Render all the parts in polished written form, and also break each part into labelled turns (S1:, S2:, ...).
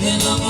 S1: Leo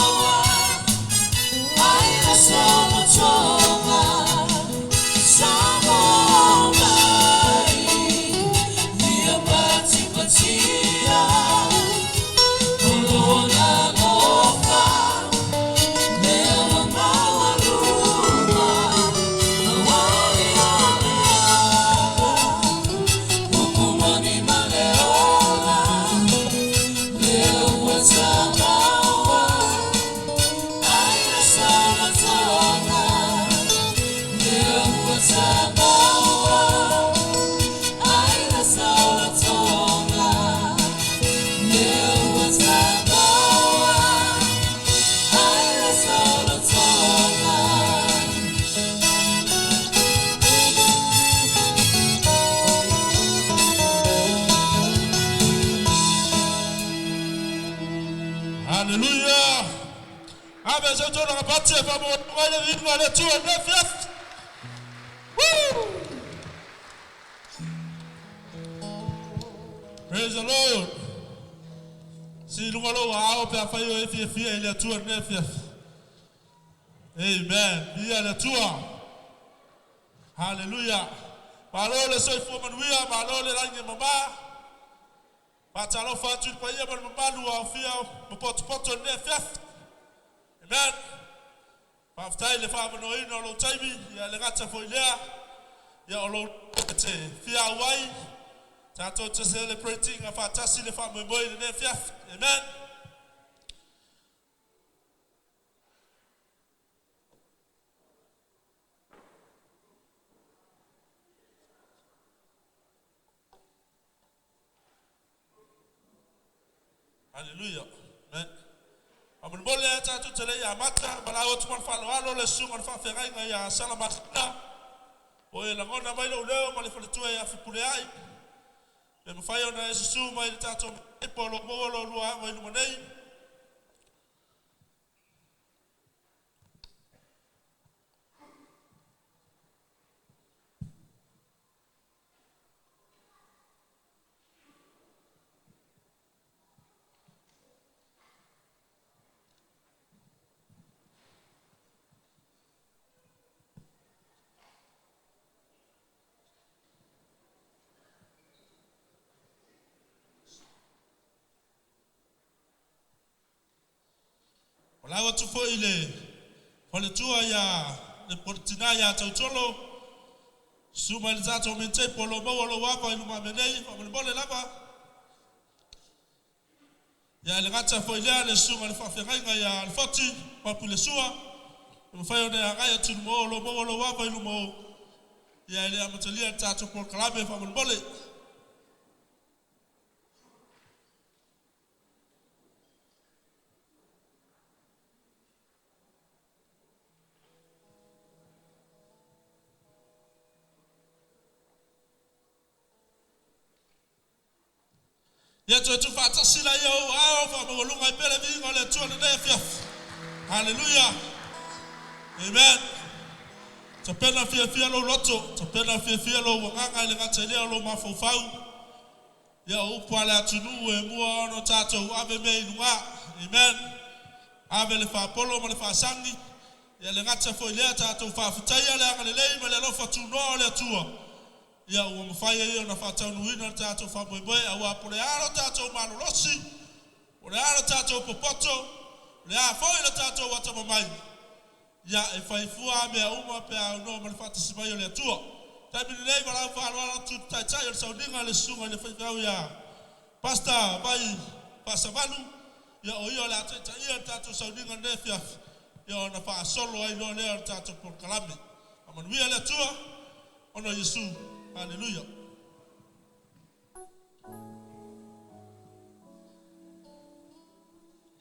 S1: ua Hallelujah. Ave sa tona ka patse fa mo mai le vinga le tua le fiaf. Woo! Praise the Lord. Si lunga lo ao pe afai o e fia fia i le tua le fiaf. Amen. Via le tua. Hallelujah. Malo le soifua manuia, malo le lagi e mama. Faatalofa atu i le paia ma le mamalu ua aofia ma potopoto i lenei afiafi. Amen. Faafetai i le faamanoaina o lou taimi, ia le gata foi lea, ia o lou e te fia auai, tatou te celebrate ina faatasi le faamoemoe i lenei afiafi. Amen. Hallelujah. Amen. Faamolemole lava tatou te le i amata, valaau atu ma le faaaloalo le susuga o le faafeagaiga ia Salamasina, o e lagona mai lou leo ma le faletua ia Fepuleai, pe mafai ona e susu mai i le tatou mea o lo o maua lo lua ava i luma nei. Valaau atu foi i le faletua ia le tina ia Tautolo, susu mai le tatou main table o lo o maua lou ava i lumamea nei, faamolemole lava. Ia e le gata foi lea le susuga i le faafeagaiga ia Alefoti, Papu Lesua, e mafai ona e agai atu i luma o, o lo o maua lou ava i luma o, ia e le amatalia le tatou polokalame faamolemole. Ia toe tuufaatasi laia o ou ao, faamaualuga ai pea le viiga o le Atua i lenei afiafi. Haleluia! Amen. Tapena fiafia lou loto, tapena fiafia lou agaga i le gata i lea o lou mafaufau. Ia o upu a le atunuu e mua ona tatou ave mea i luga. Amen. Ave le faapolo ma le faasagi. Ia le gata foi lea tatou faafetaia le agalelei ma le alofa tunoa o le Atua. Ia ua mafai ai ona faataunuuina le tatou faamoemoe, aua po o le a lo tatou malolosi, po o le a lo tatou popoto, o le a foi lo tatou atamamai, ia e fai fua a mea uma pe a aunoa ma le faatasi mai o le Atua. Taimi lenei, valaau faaaloalo atu i le Taitai o le Sauniga, le Susuga i le Faifeau ia Pastor Vai Faasavalu, ia o ia o le a taitaia le tatou sauniga i lenei afiafi, ia ona faasolo ai loa lea o le tatou polokalame. Faamanuia le Atua. Ona o Iesu. Haleluia.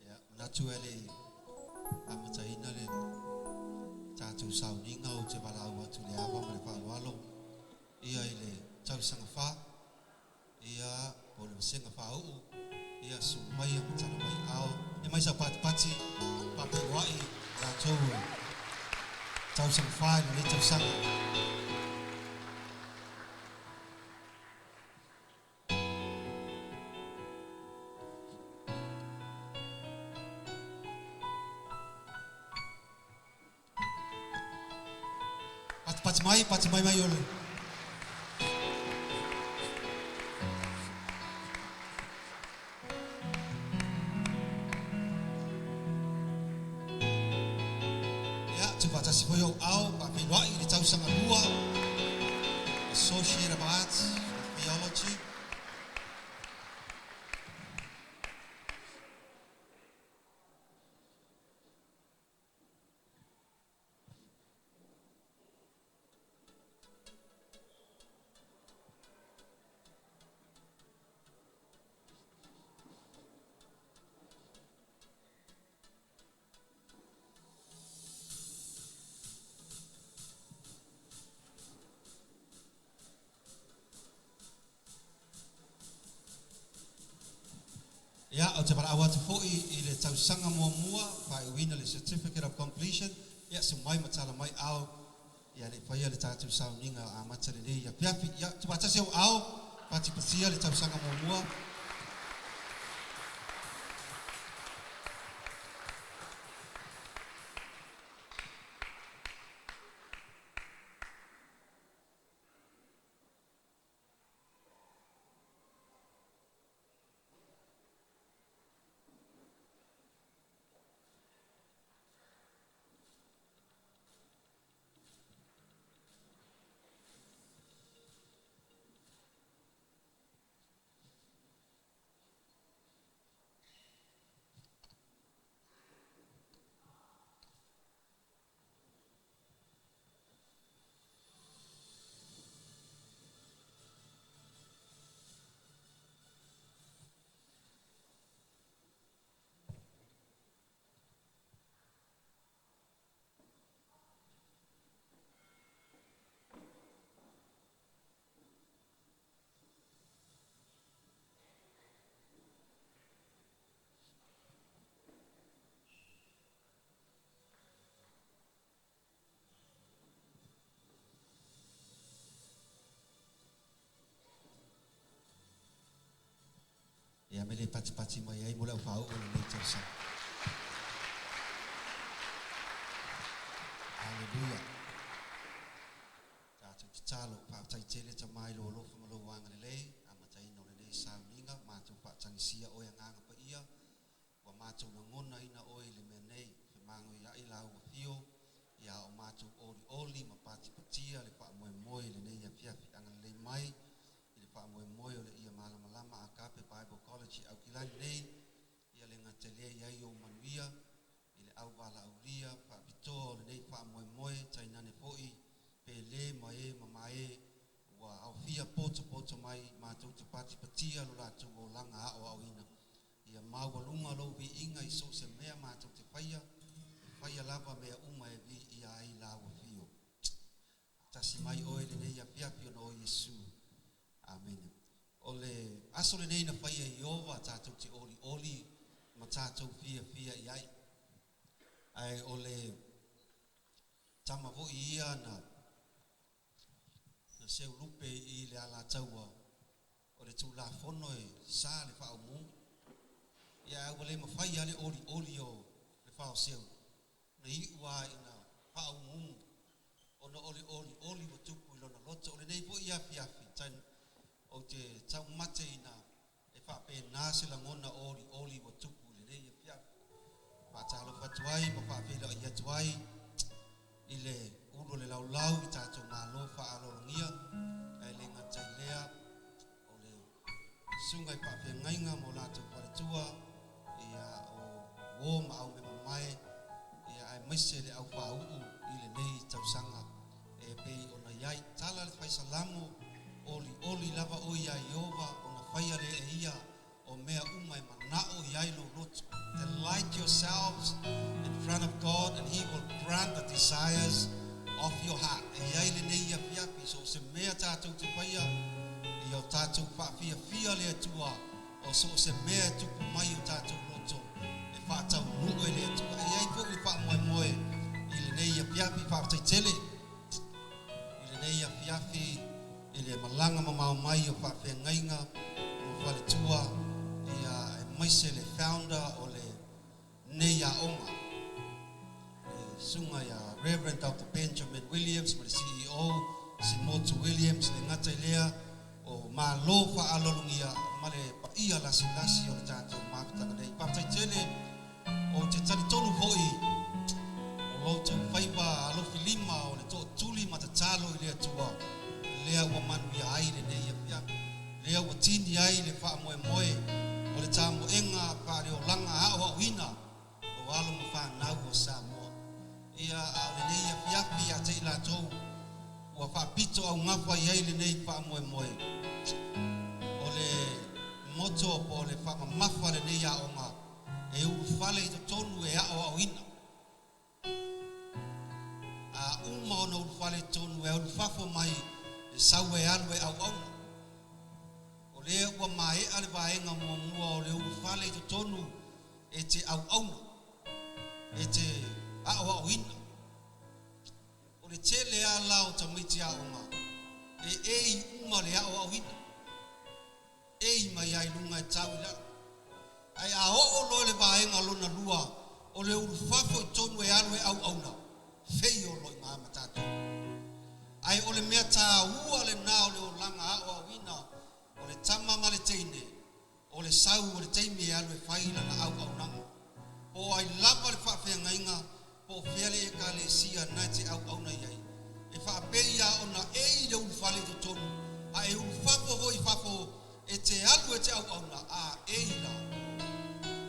S2: Ia, manatu e le amataina le tatou sauniga ou te valaau atu i le ava ma le faaaloalo ia i le tausaga fa, ia po o le vasega faauu, ia su mai ia ma tala mai ao e mai sau patipati faapeiloai latou o tausaga fa i lenei tausaga. Patipati mai, pati mai mai o le. Ia, tuufaatasi foi ou ao, faafeiloai i le tausaga lua, Associate of Arts, Theology. Ia, ou te valaau atu foi i le tausaga muamua, faaiuina le Certificate of Completion, ia susu mai ma tala mai ao, ia le i faia le tatou sauniga amata lenei afiafi. Ia, tuufaatasi ou ao, patipatia le tausaga muamua. Ia mea le patipati mai ai mo le aufaaoo o lenei tausaga. Haleluia. Tatou tatalo, faafetai tele Tama i lou alofa ma lou agalelei, amataina o lenei sauniga, matou faatagisia oe Agaga Paia, ua matou lagonaina oe i le mea nei, femagoia'i la ua fio, ia o matou olioli ma patipatia le faamoemoe i lenei afiafi agalelei mai i le faamoemoe o le ia malamalama Agape Bible College i Aukilani nei, ia le gata i lea i ai ou manuia i le auvalaaulia faapitoa o lenei faamoemoe tainane foi Pele ma e mamae ua aofia potopoto mai matou te patipatia lo latou olaga aoaoina. Ia maualuga lou viiga i so o se mea matou te faia, e faia lava mea uma e viia ai lau afio. Tasi mai oe i lenei afiafi ona o Iesu. Amene. O le aso lenei na faia e Ieova tatou te olioli ma tatou fiafia i ai. Ae o le tama foi ia na na seulupe i le alataua o le Tulafono e sa le faaumuumu. Ia ae ua le mafai lava le olioli o le faoseu na iu lava ina faaumuumu ona o le olioli ua tupu i lona loto. O lenei foi afiafi, ou te taumate ina e faapena se lagona olioli ua tupu i lenei afiafi. Faatalofa atu ai ma faafeiloai atu ai i le ulu o le laulau i tatou malo faaaloalogia, ae le gata i lea o le susuga i faafeagaiga ma o latou faletua, ia o uo ma aumemamae, ia aemaise le aufāu'u i lenei tausaga e pei ona i ai. Tala le Faisalamo, Olioli lava oe iā Ieova ona faia lea e ia o mea uma e mana'o i ai lou loto. Delight yourselves in front of God and He will grant the desires of your heart. E i ai lenei afiafi, so o se mea tatou te faia, ia o tatou faafiafia le Atua, o so o se mea e tupu mai i o tatou loto, e faataunuu e le Atua. E i ai foi le faamoemoe i lenei afiafi, faafetai tele i lenei afiafi i le malaga mamao mai o faafeagaiga ma faletua, ia aemaise le founder o lenei aoga, le susuga ia Reverend Doctor Benjamin Williams ma le CEO Simotu Williams, le gata i lea o malo faaaloalogia ma le paia lasilasi o le tatou mafutaga nei. Faafetai tele, ou te talitonu foi o lo outou faiva alofilima o le tootuli ma tatalo i le Atua, lea ua manuia ai lenei afiafi, lea ua tini ai le faamoemoe o le tamoega faaleolaga aoaoina o alo ma fanau o Samoa. Ia, a o lenei afiafi ia te i latou ua faapito augafa i ai lenei faamoemoe, o le moto po o le faamamafa lenei aoga e ulufale i totonu e aoaoina. A uma ona ulufale i totonu e ulufafo mai e sau e alu e auauna. lea ua maea le vaega muamua o le ulufale i totonu e te auauna, e te aoaoina. O le tele lava la o tamaiti aoga e ei uma le aoaoina, ei mai lava i luga e tau i lalo. Ae a oo loa i le vaega lona lua o le ulufafo i totonu e alu e auauna, feio loa i ina ma tatou. Ae o le mea taua lena o le olaga aoaoina o le tama ma le teine, o le sau o le taimi e alu e fai lana auaunaga. Po o ai lava le faafeagaiga, po o fea le ekalesia na e te auauna i ai, e faapei lava ona ei le ulufale i totonu, a e ulufafo foi i fafo e te alu e te auauna, a ei la,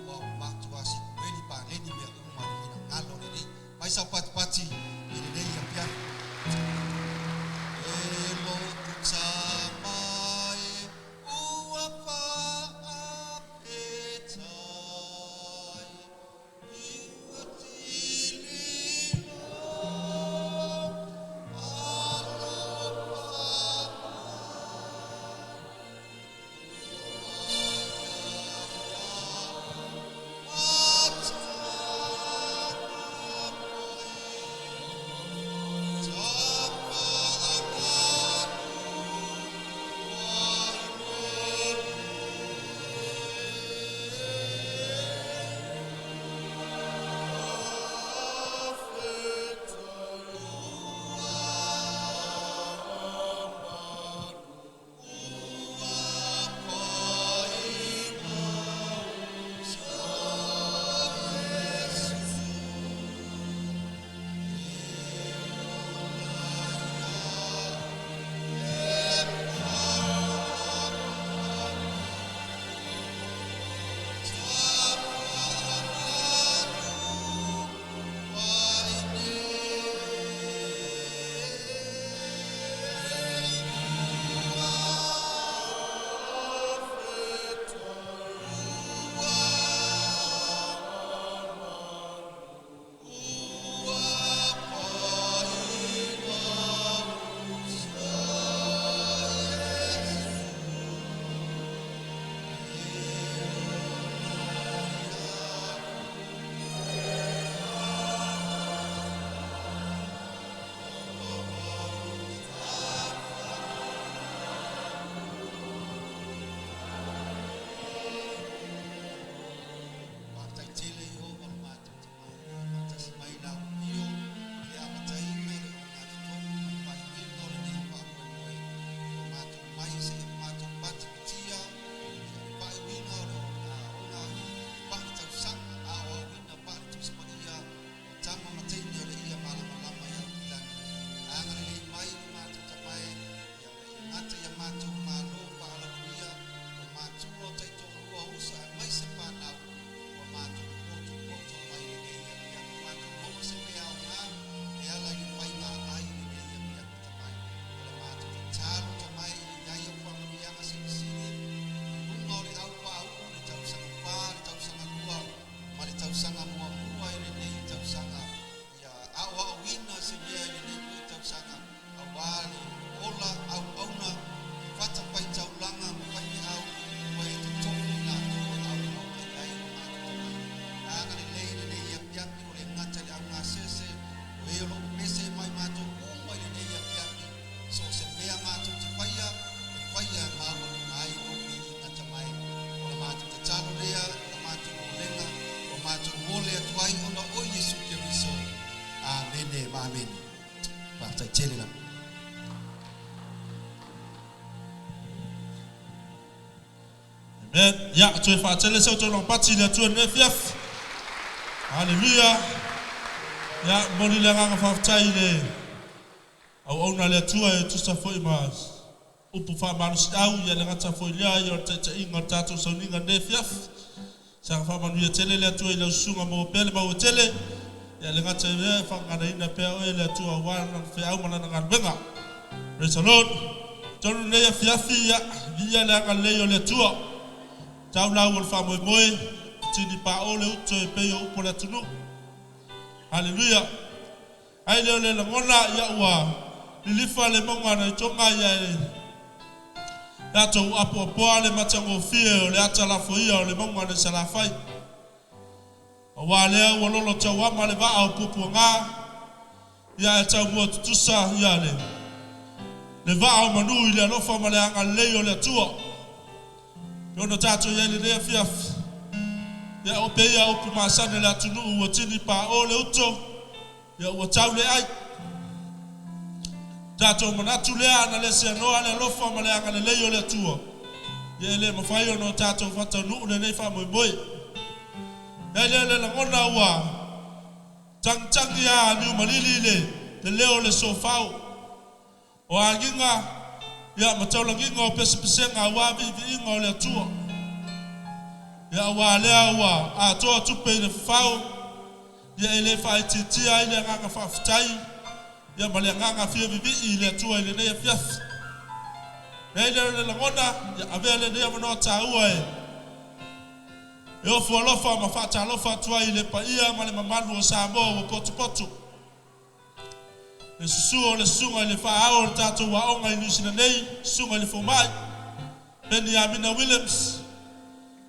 S2: ua matua sikueli paleni mea uma i le finagalo o le Alii. Mai sau patipati i lenei afiafi. E lo'u tama e ua faafetai i ua tililo alofa Faafetai tele Ieova lo matou Tapaau ua faatasi mai i la outou afio i le amataina o le ogatotonu ma le faaiuina o lenei faamoemoe ua matou mai seia matou patipatia le faaiuina o le aoga faaletausaga aoaoina faale-Tusi Paia o tama ma teine o le Ia Malamalama i Aukilani. Agalelei mai lo matou Tamae, ia gata ia matou malo faalaluia o matua o taitoalua uso aemaise fanau ua matou potopoto mai lenei afiafi matou maua se mea aoga e ala i le faiga ai lenei afiafi Tamae. O le matou tatalo Tamae ia i ai au faamanuiaga silisili i luga o le au faauu le tausaga fa, le tausaga lua ma le tausaga muamua i lenei tausaga ia aoaoina se mea i lenei foi tausaga aua le ola auauna i fatafaitaulaga ma faifeau ua e totofi i latou e auauna i ai lo matou Tamae. Agalelei lenei afiafi o le gata i le augasese o e o lo o pepese mai matou uma i lenei afiafi so o se mea matou te faia e faia e maualuga ai lou viiga Tamae. O le matou tatalo lea, o le matou molega ua matou ole atu ai ona o Iesu Keriso. Amene ma amene. Faafetai tele lava.
S1: Amen. Ia, toe faatele se outou logopati i le Atua i lenei afiafi. Haleluia. Ia, momoli le agaga faafetai i le auauna a le Atua e tusa foi ma upu faamalosiau, ia le gata foi lea ia o le taitaiga o le tatou sauniga i lenei afiafi. Saga faamanuia tele le Atua i lau susuga maua pea le maua tele, ia le gata i lea e faaganaina pea oe e le Atua aua lana feau ma lana galuega. Praise the Lord. Tonu lenei afiafi, ia, viia le agalelei o le Atua. Tau lau o le faamoemoe, tini paʻo le uto e pei o upu a le atunuu. Haleluia. Ai lea o le lagona, ia ua lilifa le mauga nai Toga ia e Tatou apoapoa le matagofie o le ata lafoia o le mauga nai Salafai. Aua lea ua lolo tauama le vaa o puapuaga, ia ae taumua tutusa ia le le vaa o manu i le alofa ma le agalelei o le Atua. E ono tatou i ai i lenei afiafi, ia o pei a upu masani a le atunuu ua tini paʻo le uto, ia ua tau le ai. Tatou manatu lea ana le seanoa le alofa ma le agalelei o le Atua, ia e le mafai ona o tatou faataunuu lenei faamoemoe. Ia lea le lagona ua tagitagi a niumalili le le leo o le sofao o agiga ia ma taulagiga o pesepesega aua viiviiga o le Atua. Ia aua lea ua atoa tupe i le fafao, ia e le faaitiitia ai le agaga faafetai ia ma le agaga fia vivii i le Atua i lenei afiafi. E ai lea o le lagona, ia avea lenei avanoa taua e e ofo alofa ma faatalofa atu ai i le paia ma le mamalu o Samoa ua potopoto. Le susu o le susuga i le faa-ao o le tatou aoga i Niu Sila nei, susuga i le fomai, Peniamina Williams.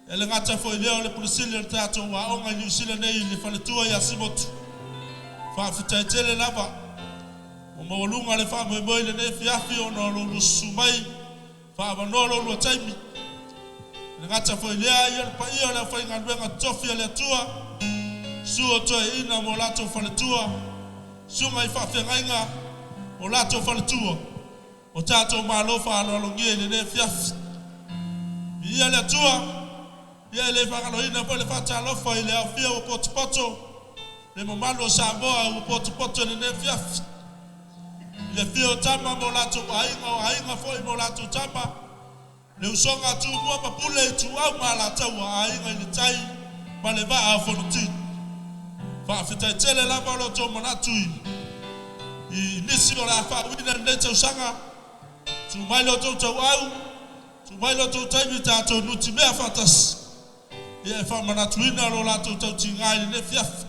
S1: E le gata foi i lea o le Pule Sili o le tatou aoga i Niu Sila nei i le faletua ia Simotu. Faafetai tele lava. Ua maualuga le faamoemoe i lenei afiafi ona o lo oulua susu mai, faaavanoa lo oulua taimi. E le gata foi i lea, ia le paia o le aufaigaluega totofi a le Atua, susu o toeaiina ma o latou faletua, susuga i faafeagaiga ma o latou faletua, o tatou malo faaaloalogia i lenei afiafi. Viia le Atua! Ia e le faagaloina foi le faatalofa i le aofia ua potopoto, le mamalu o Samoa ua potopoto i lenei afiafi. I le afio o Tama ma o latou Aiga, o Aiga foi ma o latou Tama, le usoga a Tumua ma Pule, Ituau ma Alataua, Aiga i le Tai ma le Vaa o Fonoti. Faafetai tele lava lo outou manatu i i nisi o le a faauuina i lenei tausaga. Tuu mai lo outou tauau, tuu mai lo outou taimi tatou nutimea faatasi. Ia e faamanatuina lo latou tautiga i lenei afiafi.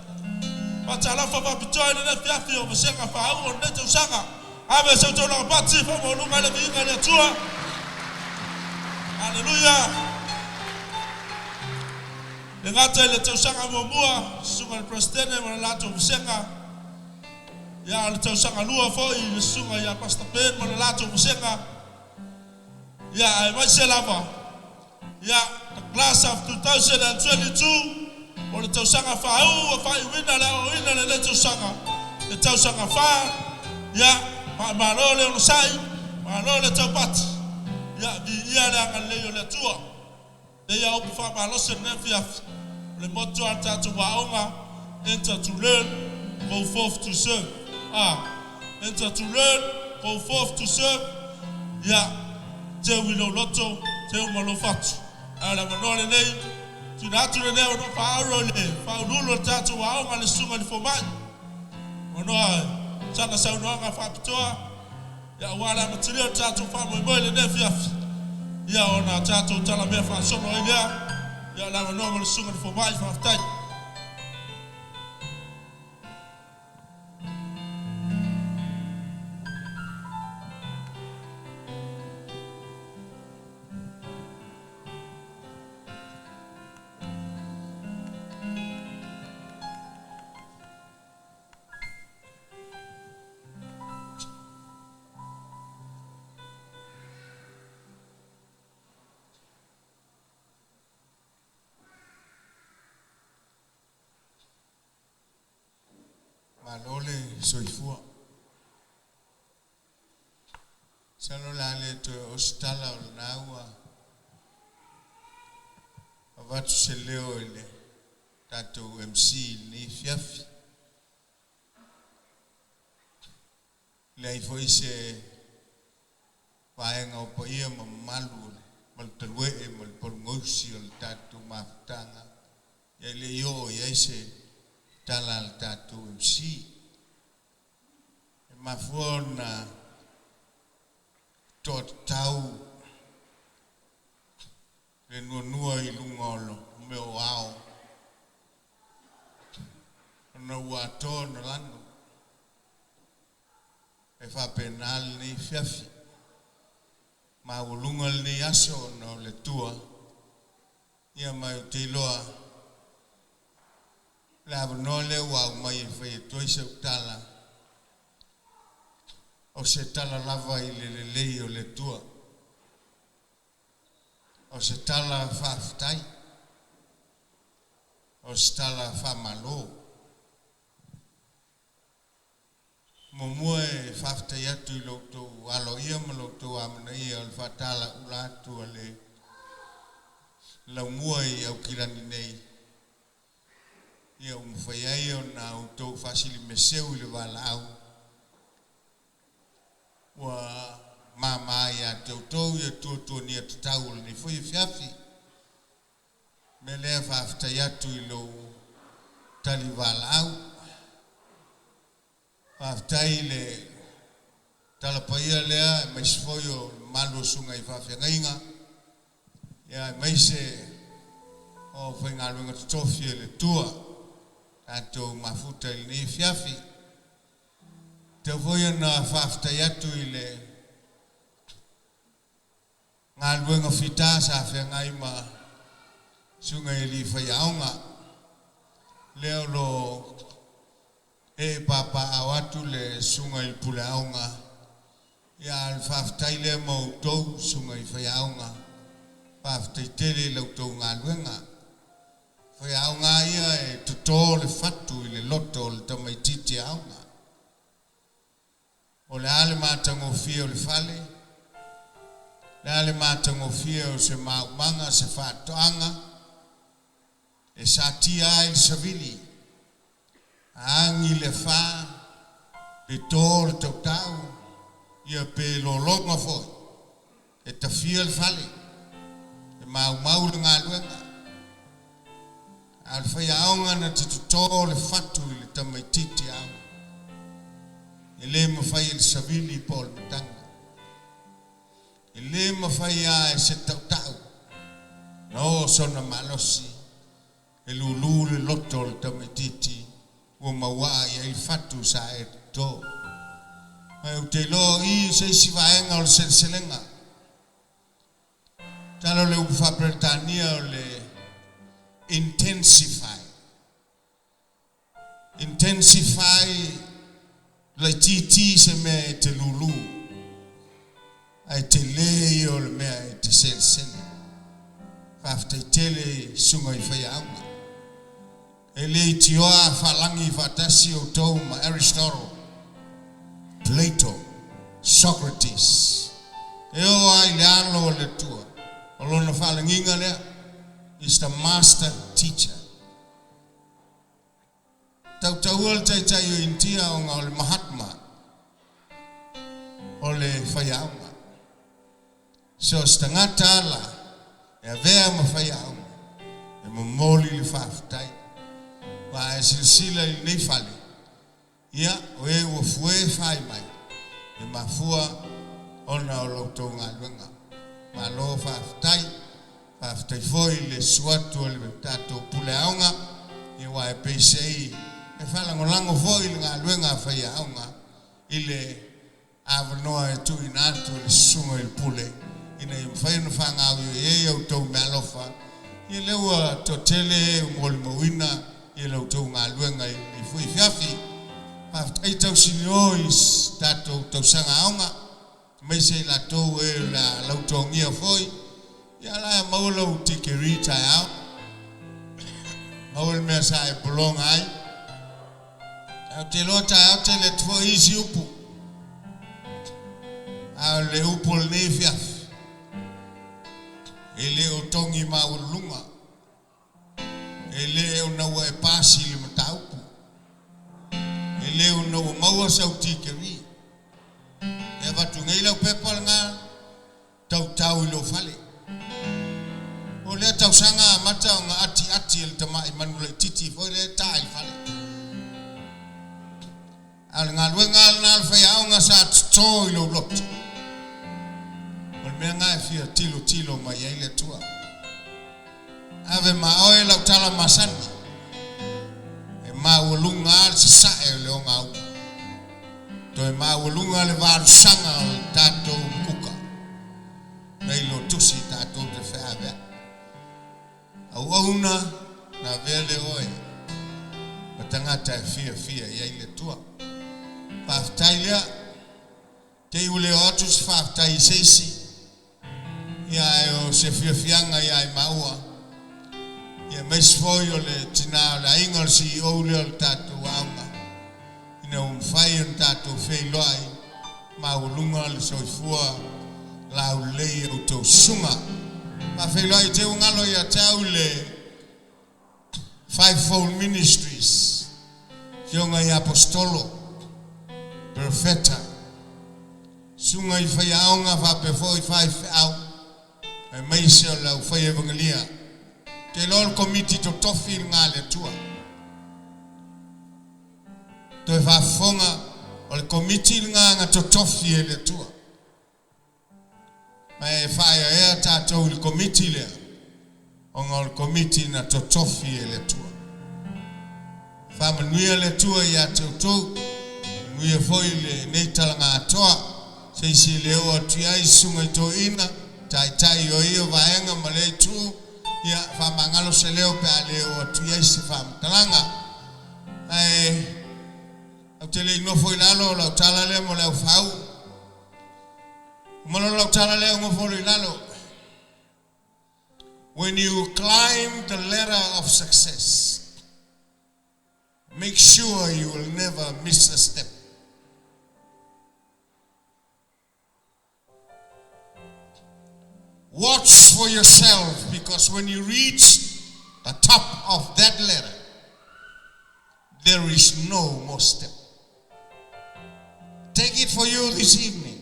S1: Faatalofa faapitoa i lenei afiafi o vasega faauu o lenei tausaga. Ave sa outou lavapati faamaualuga i le viiga i le Atua. Aleluia! Le gata i le tausaga muamua, susuga i le Peresetene ma le latou vasega, ia a o le tausaga lua foi i le susuga ia Pastor Ben ma le latou vasega, ia aemaise lava ia the class of 2022 o le tausaga faauu ua faaiuina le aoaoina i lenei tausaga, le tausaga fa, ia faamalo le onosai, malo le taupati, ia viia le agalelei o le Atua. Pei a upu faamalosi o lenei afiafi, o le motto a le tatou aoga, Enter to learn, go forth to serve. A, enter to learn, go forth to serve. Ia, teu i lou loto, teu ma lou fatu. A o le avanoa lenei, tuuina atu lenei avanoa faaauuro i le faauluulu o le tatou aoga le Susuga i le Fomai. Avanoa sana saunoaga faapitoa. Ia aua le amatalia o le tatou faamoemoe i lenei afiafi, ia ona tatou talamea faasolo ai lea, ia o le avanoa mo le Susuga i le Fomai, faafetai.
S3: Malo le soifua. Masalo o le a le toe oo se tala o lena ua avatu se leo i le tatou MC i lenei afiafi. E leai foi se vaega o paia ma mamalu o le Malutaluee ma le Palugausi o le tatou mafutaga, ia e le i oo i ai se tala a le tatou MC. E mafua ona toatatau le nuanua i luga o mea o ao ona ua atoa ona lanu. E faapena lenei afiafi. maualuga lenei aso ona o le Atua. Ia ma ou te iloa le avanoa lea ua aumai e fai atu ai sau tala, o se tala lava i le lelei o le Atua. O se tala faafetai, o se tala faamalo. Muamua e faafetai atu i lo outou aloaia ma lo outou amanaia o le faatalaula atu a le laumua i Aukilani nei, ia ua mafai ai ona outou faasilimeseu i le valaau ua mama ia te outou ia tuatuania tatau o lenei foi afiafi. O le mea lea e faafetai atu i lou tali valaau. Faafetai i le tala paia lea aemaise foi o le mamalu o susuga i faafeagaiga, ia aemaise o aufaigaluega totofi a le Atua tatou mafuta i lenei afiafi. E tatau foi ona faafetai atu i le galuega fita sa feagai ma susuga i alii faiaoga, lea o lo o ee papaaao atu le susuga i le puleaoga, ia a o le faafetai lea mo outou susuga i faiaoga, faafetai tele i la outou galuega. O faiaoga lava ia e toto le fatu i le loto o le tamaitiiti aoga. O le a le matagofie o le fale, o le a le matagofie o se maumaga, se faatoaga, e satia ai le savili, a agi le afa, pe to le tautau, ia pe lologa foi, e tafia le fale, e maumau le galuega. A o le faiaoga na te toto le fatu i le tamaitiiti aoga, e le mafai e le savili po o le matagi. E le mafai lava e se tautau na oo sona malosi e lulu le loto o le tamaitiiti ua mauaa i ai le fatu sa e toto. Ma ou te iloa o i se isi vaega o le seleselega. Tala o le upu faa-Peretania o le intensify. Intensify laitiiti se mea e te lulu, ae tele ia o le mea e te selesele. Faafetai tele i susuga i faiaoga. E le itioa faalagi faatasi outou ma Aristotle, Plato, Socrates. E oo lava i le alo o le Atua, o lona faalagiga lea, is the master teacher. Tautaua le taitai o Initia ona o le Mahatma, o le faiaoga. So o se tagata ala e avea ma faiaoga, e momoli le faafetai. Aua a e silasila i lenei fale, ia, o e ua fue fai mai, e mafua ona o la outou galuega. Malo faafetai. Faafetai foi i le susu atu o le tatou pule aoga, ia aua e peiseai e faalagolago foi i le galuega a faiaoga i le avanoa e tuuina atu e le susuga i le pule ina ia mafai ona faagaoioi ai a outou meaalofa. Ia lea ua toatele e ua molimauina ia la outou galuega i lenei foi afiafi. Faafetai tausinio i tatou tausaga aoga, aemaise i latou e o le a lautogia foi. Ia la e maua lau tikeri taeao, maua le mea sa e pologa ai. Ae ou te iloa taeao tele atu foi isi upu. A o le upu o lenei afiafi, e le o togi maualuluga, e le o na ua e pasi i le mataupu, e le o na ua maua sau tikeri. E avatu nei lau pepa lena, tautau i lou fale. O lea tausaga amata ona atiati e le tamai manu laitiiti foi lea e ta i le fale. A o le galuega lava lena a le faiaoga sa toto i lou loto. O le mea lena e fia tilotilo mai ai le Atua. Ave ma oe lau tala masani, e maualuga lava le sasae o le ogauma. Toe maualuga le valusaga o le tatou kuka. avea lea oe ma tagata e fiafia i ai le Atua. Faafetai lea. Te i ua le oo atu se faafetai i se isi, ia ae o se fiafiaga ia i maua, ia aemaise foi o le tina o le aiga o le CEO lea o le tatou aoga, ina ua mafai ona tatou feiloai maualuga le soifua laulelei i a outou susuga. Faafeiloai te ua galo ia te au le Fivefold Ministries, Afioga i Aposetolo, Perofeta, Susuga i Faiaoga faapea foi Faifeau, aemaise o le Aufai Evangelia. Ou te iloa o le Komiti Totofi lena a le Atua. Toe faafofoga, o le Komiti lena na totofi e le Atua. Ma e faaeaea tatou i le Komiti lea, ona o le Komiti na totofi e le Atua. Faamanuia le Atua ia te outou, manuia foi lenei talaga atoa, se i se le oo atu i ai Susuga i Toeaina, Taitai o ia vaega ma lea itu, ia faamagalo se leo pe a le oo atu i ai se faamatalaga. Ae ou te le i nofo i lalo o lau tala lea mo le aufau. Uma loa lau tala lea ou nofo loa i lalo. When you climb the ladder of success, make sure you will never miss a step. Watch for yourself because when you reach the top of that ladder, there is no more step. Take it for you this evening.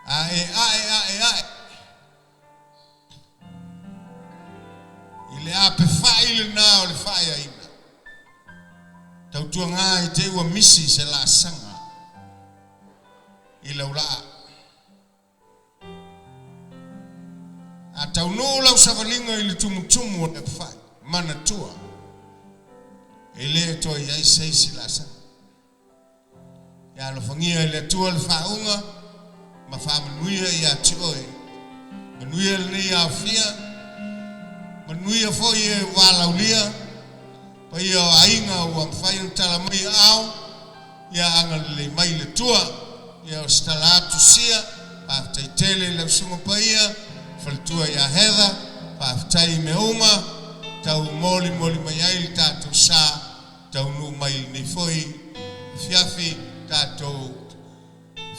S3: Ae, ae, ae, ae. I le apefa'i lenā o le fa'aiaina, tautuagā i te ua misi se laasaga i lau laa. A taunuu lau savaliga i le tumutumu o le apefa'i, manatua, e lē toe i ai se isi laasaga. Ia alofagia e le Atua le faauuga ma faamanuia ia te oe. Manuia lenei aofia, manuia foi e ua alaulia, paia o aiga ua mafai ona tala mai aao, ia agalelei mai le Atua. Ia o se tala atu sia, faafetai tele i lau susuga paia, faletua ia Heather, faafetai i mea uma, tau molimoli mai ai le tatou sa. Taunuu mai lenei foi afiafi tatou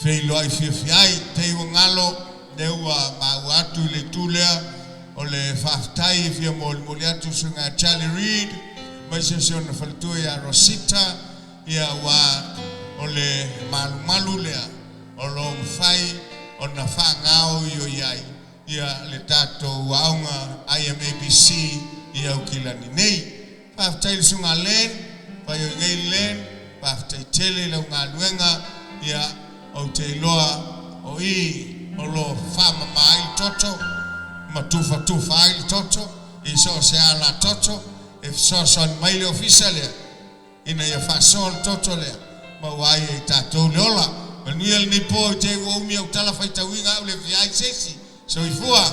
S3: feiloai fiafia ai. Tei ua galo lea ua maua atu i le itu lea o le faafetai e fia molimoli atu suiga Charlie Reid mai se ona faletua ia Rosita ia aua o le malumalu lea o lo o mafai ona faagaoioi ai ia le tatou aoga IMABC i Aukilani nei. Faafetai i le Susuga Len, faaioi nei Len, faafetai tele i lau galuega, ia ou te iloa o i o lo o faamama ai le toto ma tufatufa ai le toto i so o se ala toto e fesoasoani mai le ofisa lea ina ia faasoa le toto lea ma ua ai e tatou le ola. Manuia lenei po i te ua umi au tala faitauina au le fia ai se isi. Soifua!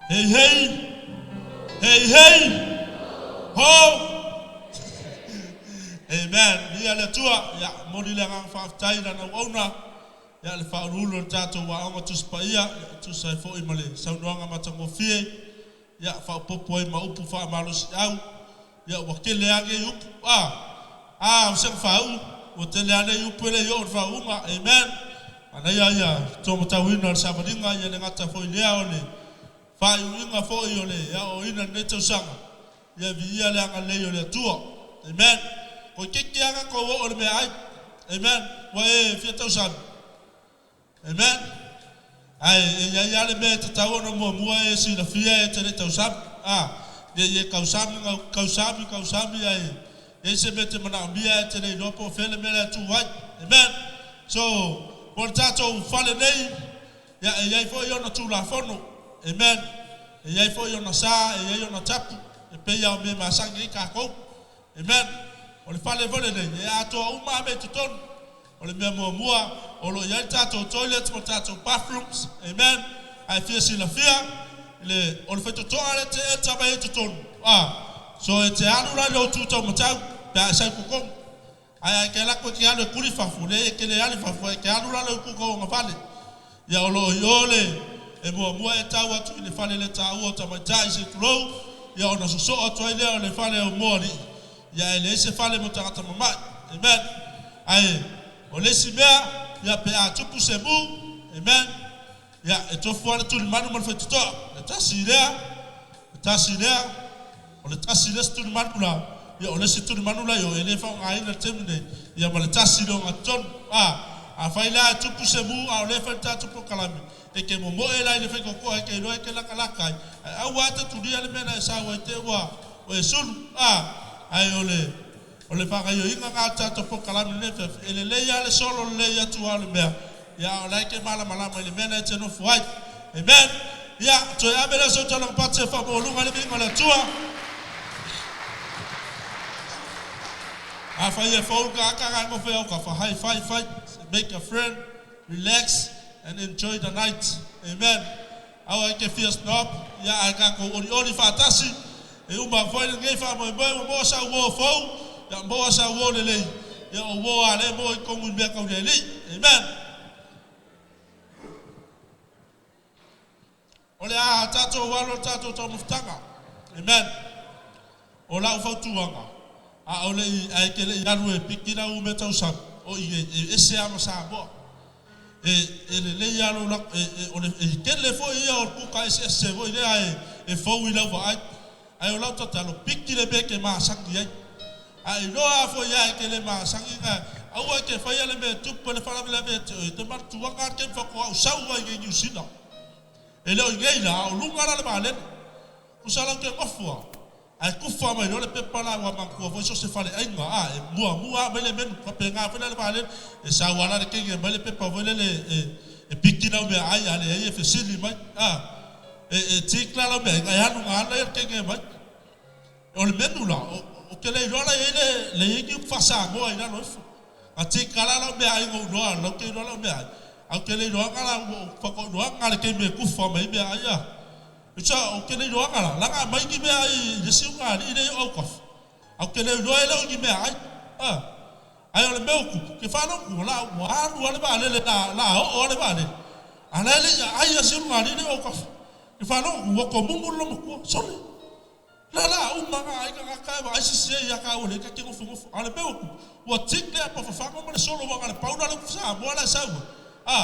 S1: Hei hei! Hei hei! Ho! Amen. Viia le Atua. Ia, momoli le agaga faafetai i lana auauna. Ia, le faauluulu o le tatou Aoga Tusi Paia, ia, e tusa ai foi ma le saunoaga matagofie, ia, faaopoopo ai ma upu faamalosiau, ia, ua tele lava nei upu, a, a, o sega faauu, ua tele lava nei upu e le i oo i le faauuga. Amen. Manaia ia taumatauina o le savaliga, ia le gata foi lea o le faaiuiuga foi o le aoaoina i lenei tausaga, Ia viia le agalelei o le Atua. Amen. Toeitiiti lava tatou oo i le meaai. Amen. Ua e fia tausami. Amen. Ae e i ai lava le mea e tatau ona muamua e silafia e te le i tausami. A, ne i e tausami, tausami, tausami ae i ai se mea e te manaomia ae te le iloa po o fea le mea la e tu ai. Amen. So, mo le tatou fale nei, ia e i ai foi ona Tulafono. Amen. E i ai foi ona sa, e i ai ona tapu, e pei lava o mea e masani ai tatou. Amen. O le fale foi lenei, e atoa uma lava mea i totonu. O le mea muamua, o lo o i ai le tatou toilets ma le tatou bathrooms. Amen. A e fia silafia, le, o le faitotoa lea e te enter mai ai i totonu, a, so e te alu la i lou tu taumatau pe a e sau i totonu. Ae a e te alu atu e te alu e tuli fafo, leai e te le alu i fafo, ae e te alu la lou tu tauagavale. Ia o lo o i o le, e muamua e tau atu i le fale le taua o tamaitai se i tulou, ia ona sosoo atu ai lea o le fale o moalii, ia ae leai se fale mo tagata mama'i. Amen. Ae o le isi mea, ia pe a tupu se mu, amen, ia e tofu lava le tulimanu ma le faitotoa, le tasi lea, le tasi lea, O le tasi le isi tulimanu la, ia o le isi tulimanu la i o e le faaaogaina i le taimi nei, ia ma le tasi le ogatotonu. A, afai la e tupu se mu a o lea e fai le tatou polokalame, e te momoe la i le faitotoa e te iloa e te latalata ai, ae aua e te tulia le mea na e sau ai te ua e sulu. A, ae o le, o le faagaioiga na o le tatou polokalame i lenei afiafi, e lelei lava le solo lelei atu lava o le mea, ia a o la e te malamalama i le mea na e te nofo ai. Amen. Ia, toe ave lea o se tala pate e faamaualuga ai le viiga o le Atua. Afai e fou le tagata na e nofo i autafa, hai fai fai, make a friend, relax and enjoy the night. Amen. Aua e te fia snob, ia ae tatou olioli faatasi, e uma foi lenei faamoemoe ua maua sau uo fou, ia maua sau uo lelei, ia o uo a lea e maua i totonu i mea tau le Alii. Amen. O le a tatou alo le tatou taumafataga. Amen. O lau fautuaga, a o le i, ae te le i alu e piki lau mea tausami, o i e, e ese lava ma Samoa. E, e lelei lava lou lak, e, e, o le, e tele foi ia o kuka eseese foi lea e, e fou i lau vaai. Ae o lau tatalo, piki le mea e te masani ai. A e iloa lava foi lava e te le masani na, aua e te faia le mea e tupu ai le faalavelave ia te oe, e te manatuaga lava le taimi faatoa ou sau ai i Niu Sila. E le o i nei la, a o luga la le vaalele. Tusa la ou te nofo a, ae tufa mai loa le pepa la ua manatua foi so o se faleaiga, a, e muamua a mai le menu, faapena foi la le vaalele, e sau lava la le teine mai le pepa foi lele e, e piki lau meaai, a leai e fesili mai, a, e, e tick la lau meaaiga, e alu ga la ia le teine mai. O le menu la, o, ou te le iloa la i ai le, le i ai ni upu faa-Samoa i lalo ifo. A tika la lau meaai ua ou iloa, lau te iloa lau meaai, ae ou te le iloaga la ua ou faatoa iloaga le taimi e kufa mai ai meaai a. Usa, ou te le iloaga la, laga aumai ni meaai i le isi ulugalii lea i o autafa, ae ou te le iloa e le o ni meaai. A. Ae o le mea ua tupu, ke faalogo la ua alu lava le vaalele, la, la oo lava le vaalele, a la e le i aai a si ulugalii lea i o autafa. Ke faalogo ua tomumu le loomatua, sole! La la uma nga ai tagata e vaai sese ia taua lea ta te nofonofo. A o le mea ua tupu, ua tick le apa fafaga ma le solo aua na o le pau la le upu Samoa la e sau ai. A,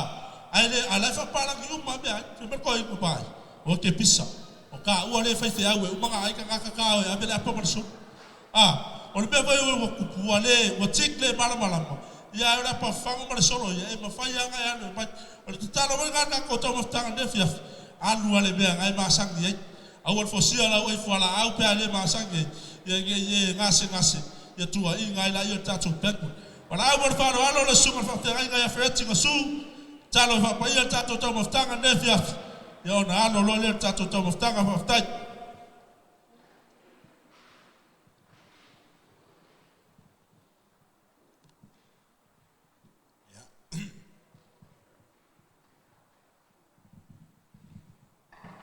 S1: ae le, a la e faapalagi uma lava mea ai. Fai mai le toeaina vaai, oi te pisa, o taua lea e faifeau e uma nga ai tagata ta o e ave le apa ma le solo. A, o le mea foi ua tupu, ua le, ua tick le malamalama, ia ae o le apa fafaga ma le solo ia, e mafai lava ona e alu e mai. O le tatalo foi lena a le tatou taumafataga i lenei afiafi, alu lava le mea na e masani ai. Aua le fosia lau ai fualaau pe a le masani ai, ia ne i e gasegase, ia tuuaiga ai laia o le tatou banquet. Valaau mo le faaaloalo le Susuga i le Faafeagaiga ia Fereti Gasu, tatalo e faapaia le tatou taumafataga i lenei afiafi, ia ona alo loa lea o le tatou taumafataga. Faafetai.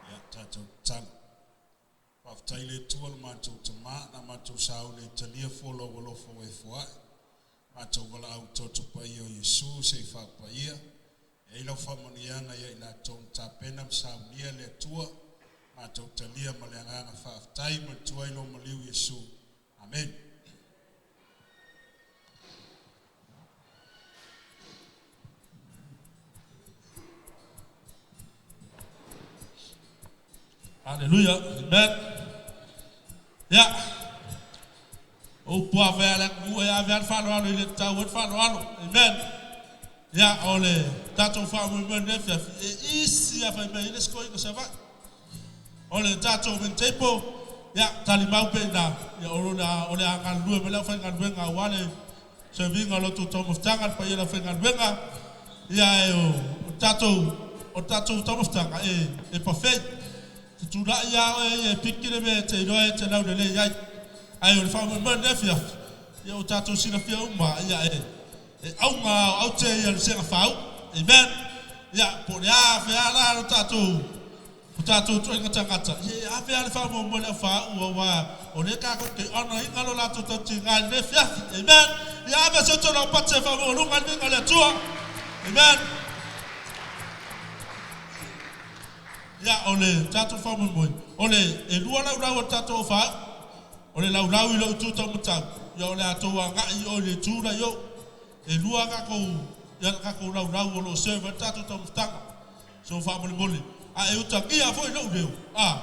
S3: Ia, tatou tatalo. Faafetai i le Atua lo matou Tama, na matou sauni ai talia fua lou alofa ua e foai. Matou valaau toto paia o Iesu se i faapaia. E ai lau faamanuiaga ia i latou na tapena ma saunia le Atua. Matou talia ma le agaga faafetai ma le tuai lou maliu Iesu. Amen.
S1: Haleluia. Amen. Ia. O upu ave a le atunuu e ave lava le faaaloalo i le tatau ai le faaaloalo. Amen. Ia, o le tatou faamoemoe i lenei afiafi, e isi lava fai mai ai le isi toeaina Savaii. O le tatou main table, ia, talimau pea i ina, ia, o le a, o le a galulue mai le aufaigaluega aua le serving o la outou taumafataga, le paia o le aufaigaluega, ia, ae o, o le tatou, o le tatou taumafataga, e, e buffet. Tutulai ia oe ia e piki le mea e te iloa e te laulelei ai. Ae o le faamoemoe i lenei afiafi, ia ua tatou silafia uma, ia e, e auga aoaute ia le sega faauu. Amen. Ia, po o le a fea la lo tatou, o tatou ituaiga tagata, ia e ave lava le faamoemoe i le au faauu, aua o lea tatou te honour ina lo latou tautiga i lenei afiafi. Amen. Ia ave se utu laupati e faamaualuga i le viiga o le Atua. Amen. Ia, o le tatou faamoemoe, o le e lua laulau a le tatou aufaauu, o le laulau i lou itu taumatau, ia o le a tou agai i o i le itu la i o. E lua tatou, ia tatou laulau o lo o serve ai le tatou taumafataga. So faamolemole, a e utagia foi lou leo, a,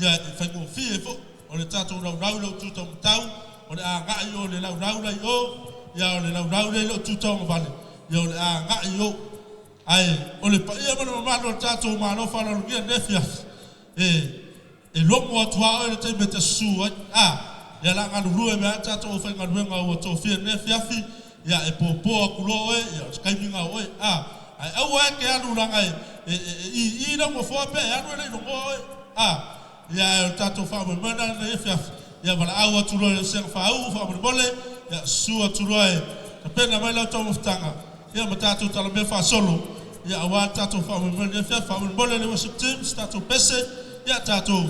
S1: ia e faigofie foi. O le tatou laulau i lou itu taumatau, o le a agai i o i le laulau la i o, ia o le laulau lea i lou itu tauagavale, ia o le a agai i o. Ae o le paia ma le mamalu o le tatou Malo faaaloalogia i lenei afiafi, e, e logo atu lava oe i le taimi e te susu ai. A, ia o le a galulue mai lava le tatou aufaigaluega ua tofia i lenei afiafi, ia e popo atu loa oe, ia o se taimi lena o oe. A, ae aua e te alu leaga e, e, e ii lau nofoa pe a e alu e le i logoa oe. A, ia ae o le tatou faamoemoe lena i lenei afiafi, ia valaau atu loa i lau sega faauu faamolemole, ia susu atu loa e tapena mai lau taumafataga, Ia ma tatou talamea faasolo, ia aua le tatou faamoemoe i lenei afiafi. Faamolemole le worship team se tatou pese, ia tatou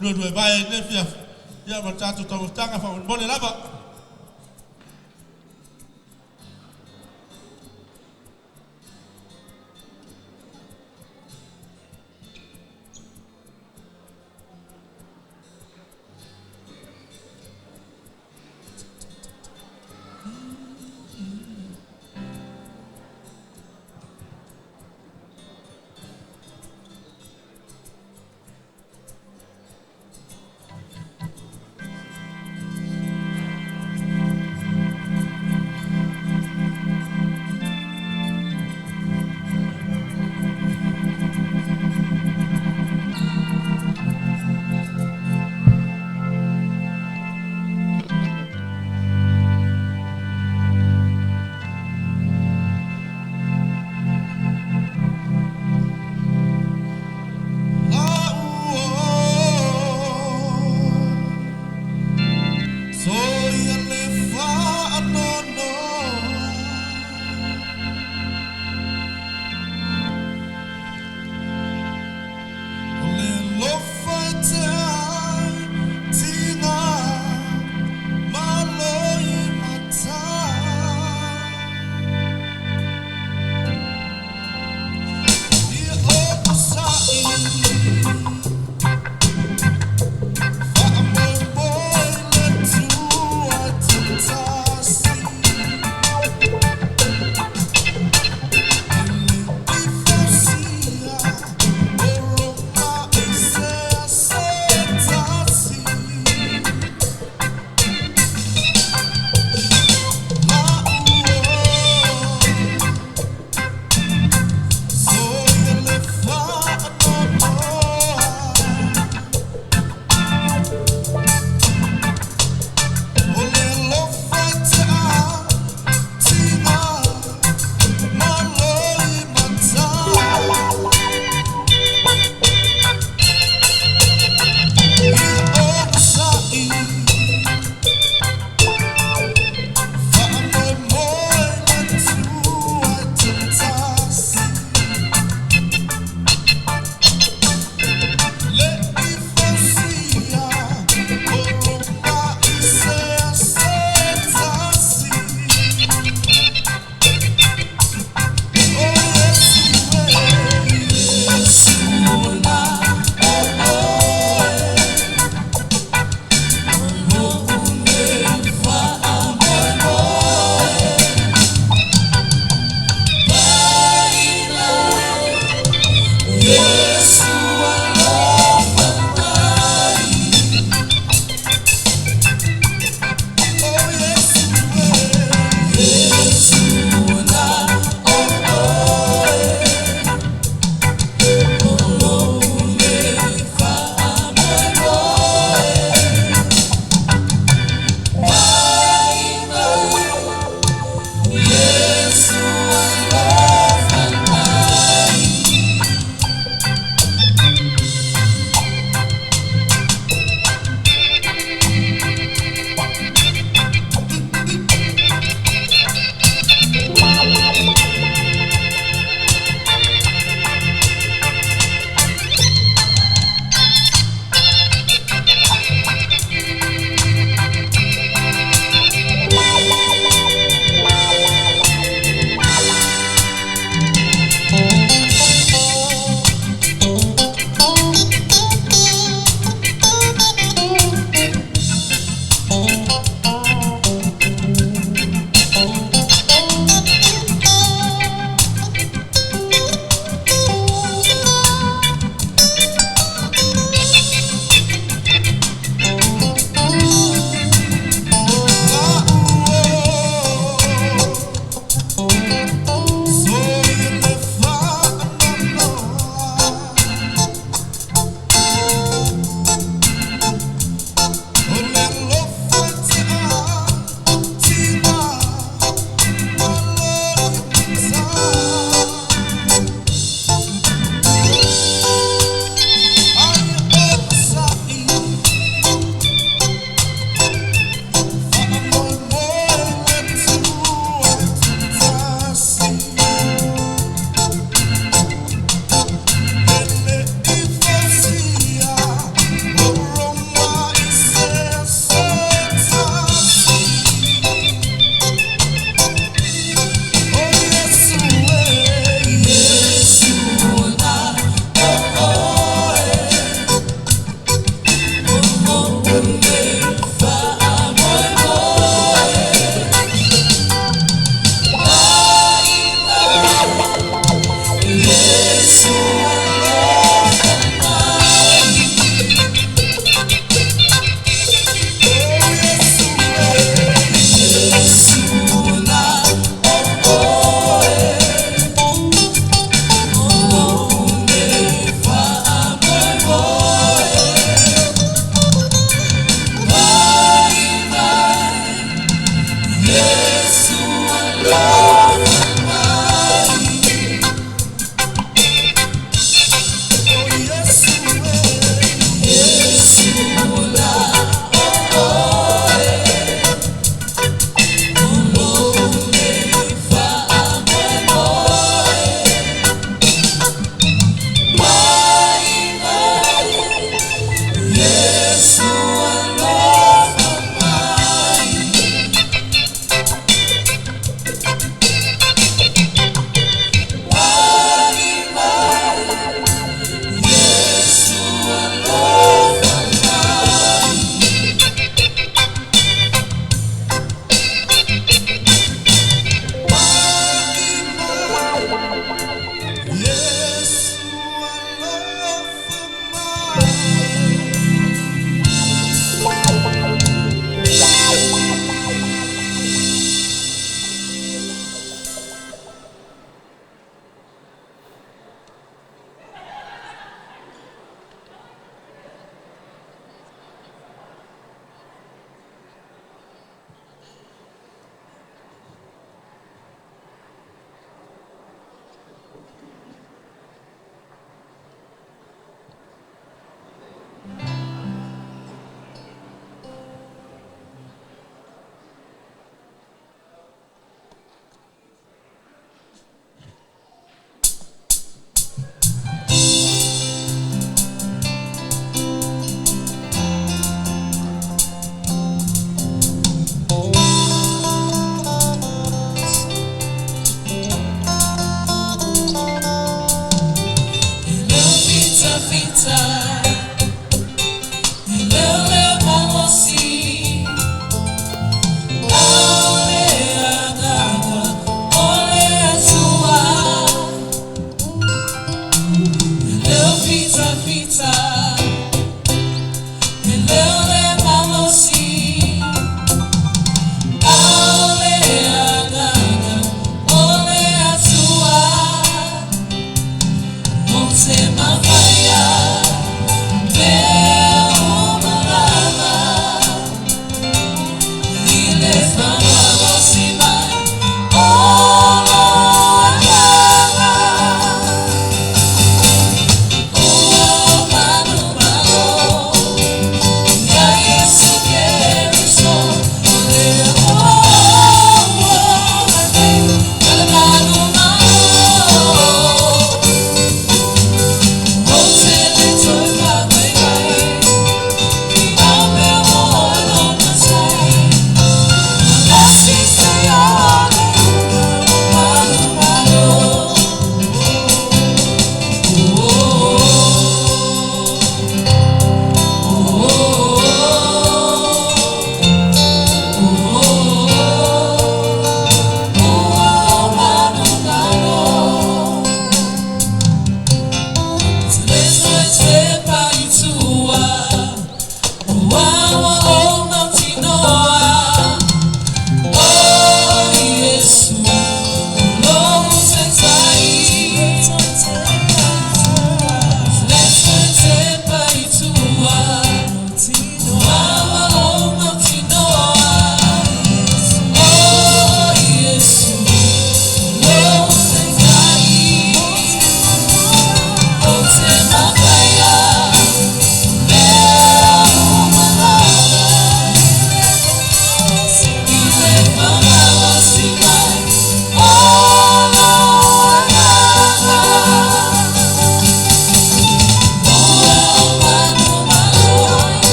S1: lueluevae i lenei afiafi, ia ma le tatou taumafataga faamolemole lava.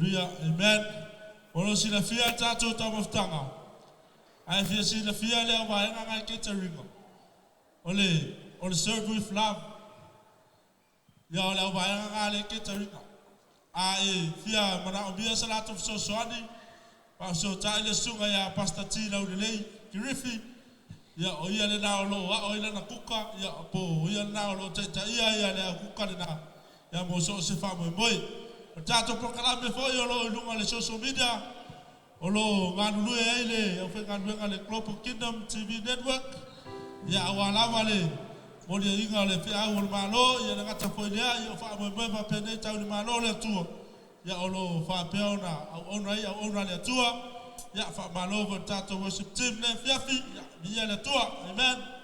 S1: Haleluia. Amen. O lo silafia tatou taumafataga, ae fia silafia le auvaega ngai catering o le o le serve with love. Ia o le auvaega nga le catering. A e fia manaomia sa latou fesoasoani, faafesootai le susuga ia Pastor T Laulelei Kirifi, ia o ia lena o lo o ao ai lana kuka, ia po o ia lena o lo o taitaia ia le au kuka lena, ia mo so o se faamoemoe. O le tatou polokalame foi o lo o i luga o le social media, o lo o galulue ai le aufaigaluega a le Global Kingdom TV Network, ia aua lava le moliaiga o le feau o le Malo, ia le gata foi lea, ia o faamoemoe faapenei tau i le Malo o le Atua, ia o lo o faapea ona auauna ai auauna a le Atua. Ia faamalo foi i le tatou worship team le afiafi, ia viia le Atua. Amen.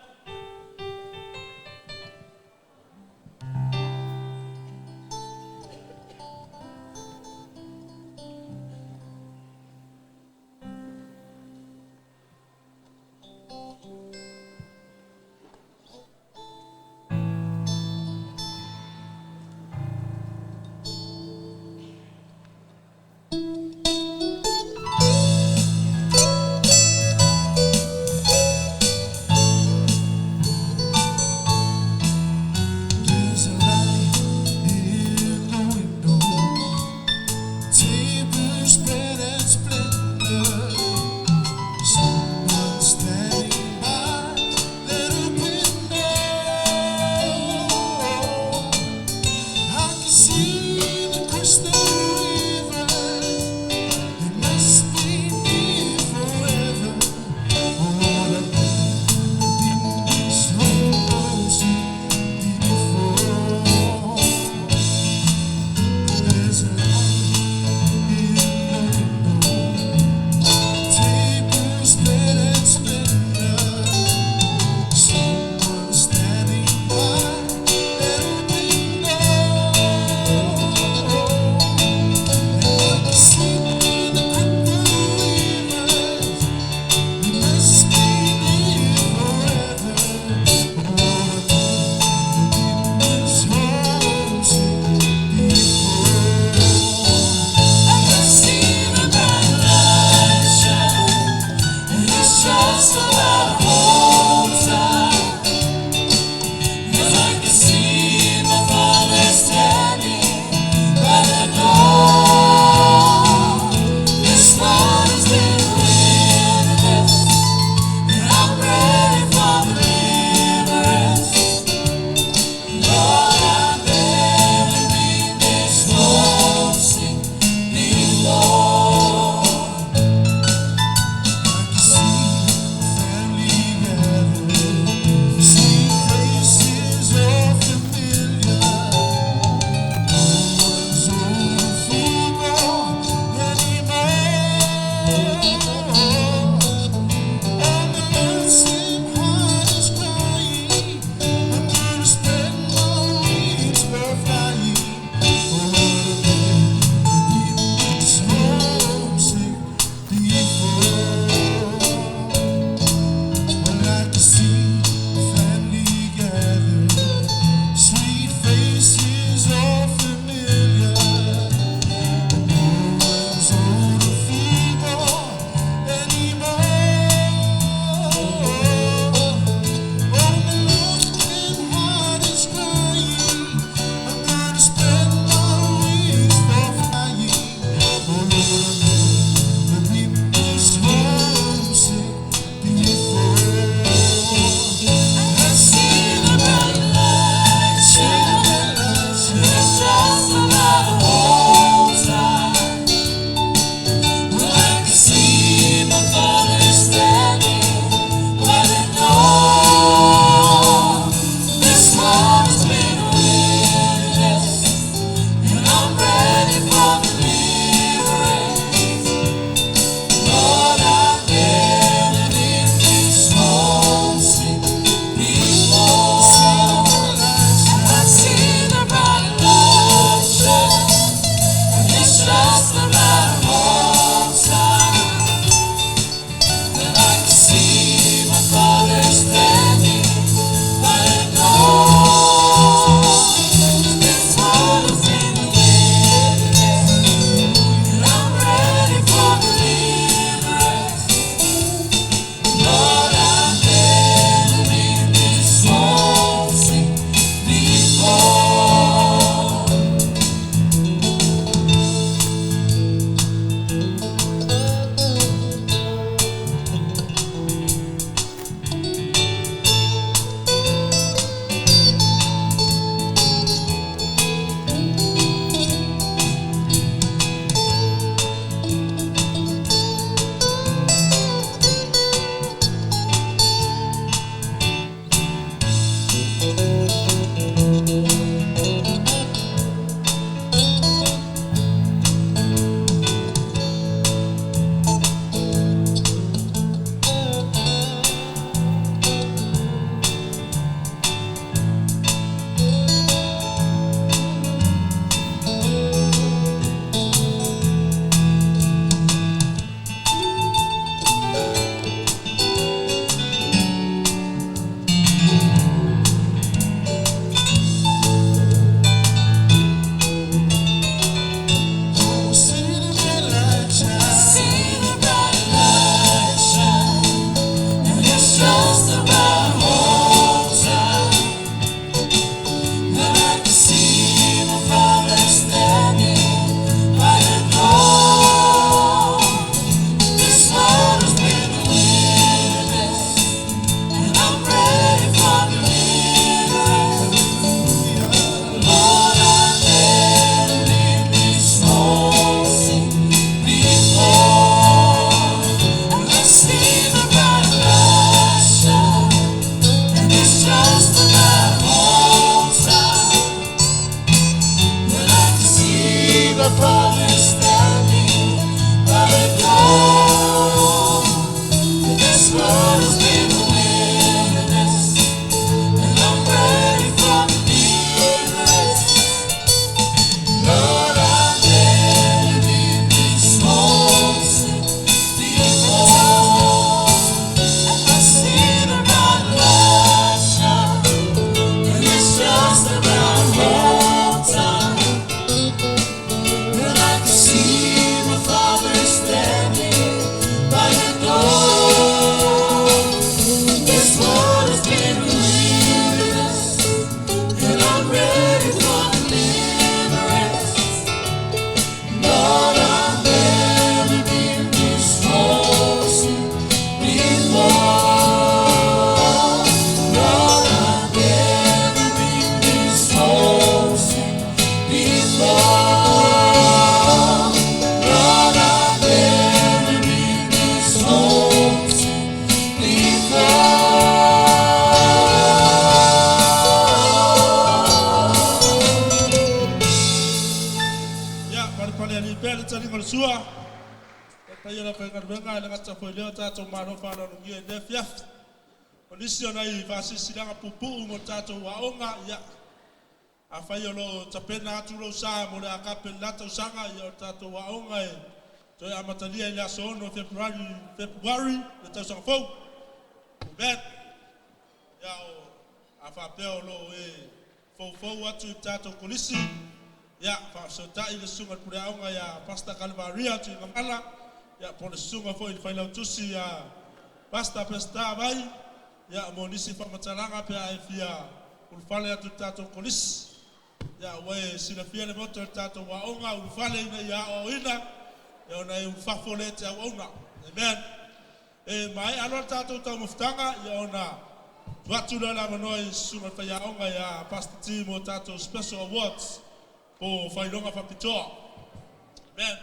S1: sua. Faafetai i le aufaigaluega e le gata foi i lea o tatou malo faaaloalogia i lenei afiafi. O nisi o nai faasilasilaga puupuu mo le tatou aoga, ia, afai o lo o tapena atu lou sa mo le agape i le la tausaga, ia o le tatou aoga e toe amatalia i le aso 6 o Fepuari, February le tausaga fou. Amen. Ia, o, a faapea o lo o e foufou atu i le tatou kolisi, ia, faafesootai le susuga i le puleaoga ia Pastor Kalvaria Tuigamala, ia, po o le susuga foi i le failautusi ia Pastor Peseta Vai, ia, mo nisi faamatalaga pe a e fia ulufale atu i le tatou kolisi. Ia, ua e silafia le moto i le tatou aoga, ulufale ina ia aoaoina, ia ona e ulufafo lea e te auauna. Amen. E maea loa le tatou taumafataga, ia ona tuu atu lea o le avanoa i le susuga i le faiaoga ia Pastor T mo tatou Special Awards po o faailoga faapitoa. Amen.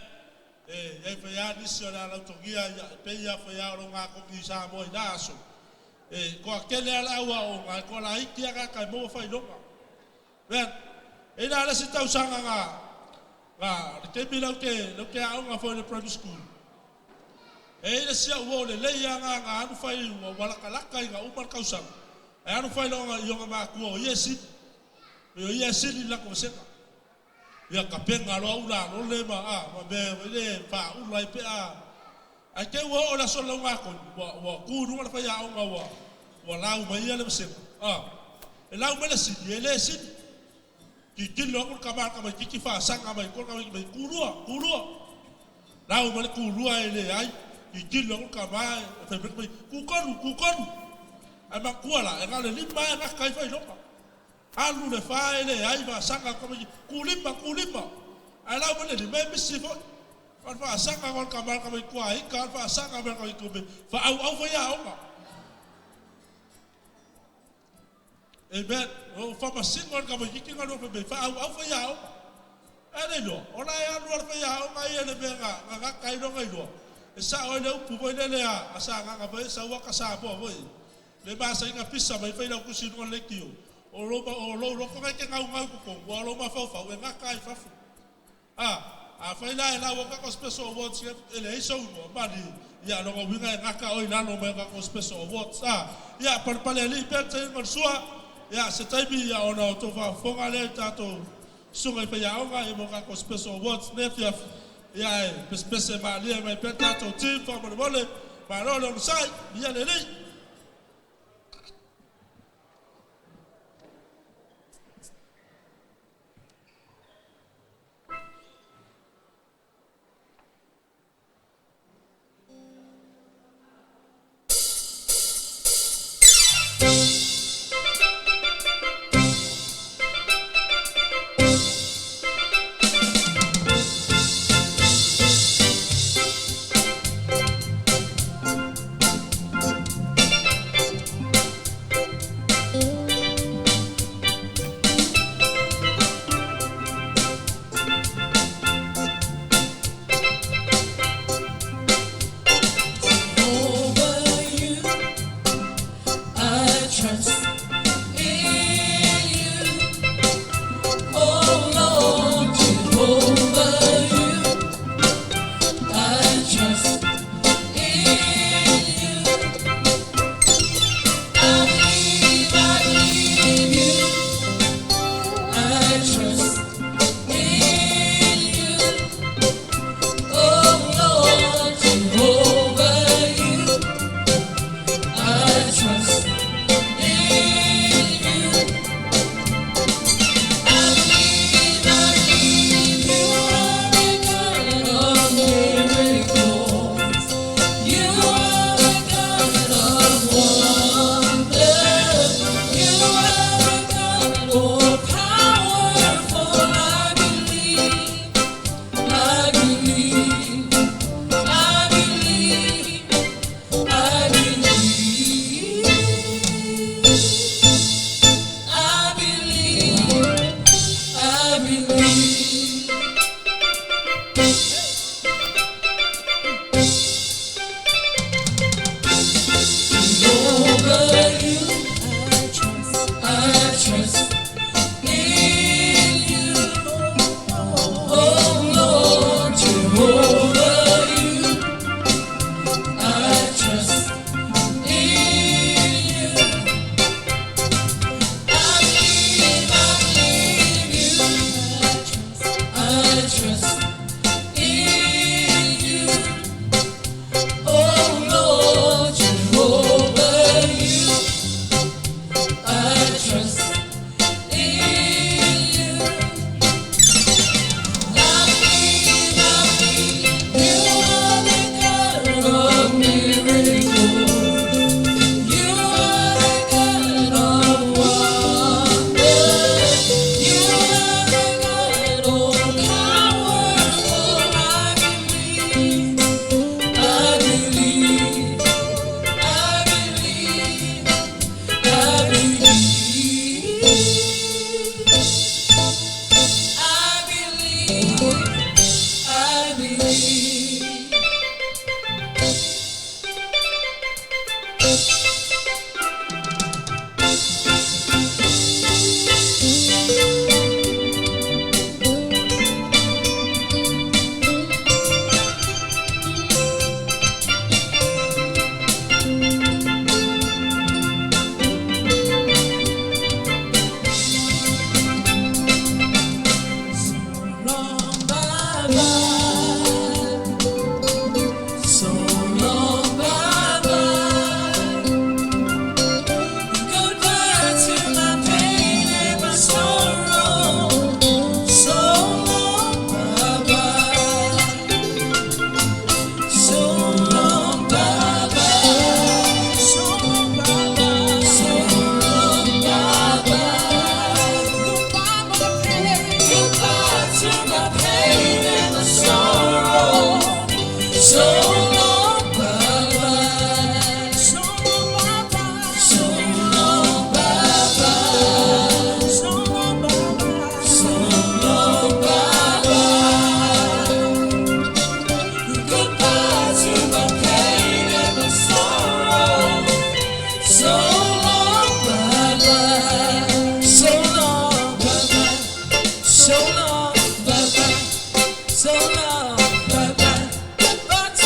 S1: E i ai foi lava nisi o le a lautogia, ia, e pei lava foi lava o lou gakogi i Samoa i la aso, e toatele lava le au aoga, ae toalaiti lava tagata e maua faailoga. Amen. E i ai la le isi tausaga na, na, le taimi lea ou te, lea ou te aoga foi i le primary school, E i ai le isi au uo lelei lava na alu fai ua latalata ina uma le tausaga, ae alu fai loa i ona matua o ia e sili, pei o ia e sili i le latou vasega. Ia tapena loa ula lole ma a ma mea foi lea e faaula ai pe a. Ae te i ua oo i le aso o le laugatonu, ua tu i luga le faiaoga ua lau mai ia le vasega, a. E lau mai le sili, e le sili. Tilotilo atu le tama i le tamaitiiti faasaga mai tua le tamaitiiti mai, Tulua, tulua. Lau mai le tulua e leai. Tilotilo atu le tama e fai mai le tamaitiiti, Tutolu, tutolu. Ae manatua la, e na o le lima lava e gata ai faailoga. Alu le fa e leai faasaga atu le tamaitiiti, Tulima, tulima. Ae lau mai le lima e misi foi. O le faasaga atu a le tama i le tamaitiiti, Ua ika lava le faasaga mai a le tamaitiiti, faaauau faiaoga. Amen. O faamasino le tamaititi na lua fai mai, faaauau faiaoga. Ae le iloa, o la e alu lava le faiaoga ia i le mea na gata ai lona iloa. E sao ai le upu foi lele a Sagaga foi e sau ata Samoa foi, le masaina pisa mai Failautusi i luga o le leitio, o lou loto na e te gaugau i totonu, a o lou mafaufau e gata lava i fafo. A, afai la e lau atu tatou Special Awards ia e leai sou igoa, malie, ia lona uiga e gata oe i lalo mai o tatou Special Awards. A, ia palepale alii pea le taimi ma le sua, ia se taimi ia ona outou faafofoga lea i tatou susuga i faiaoga ia mo tatou Special Awards nei afiafi, ia ae pesepese malie mai pea le tatou team faamolemole, malo le onosai, ia le alii.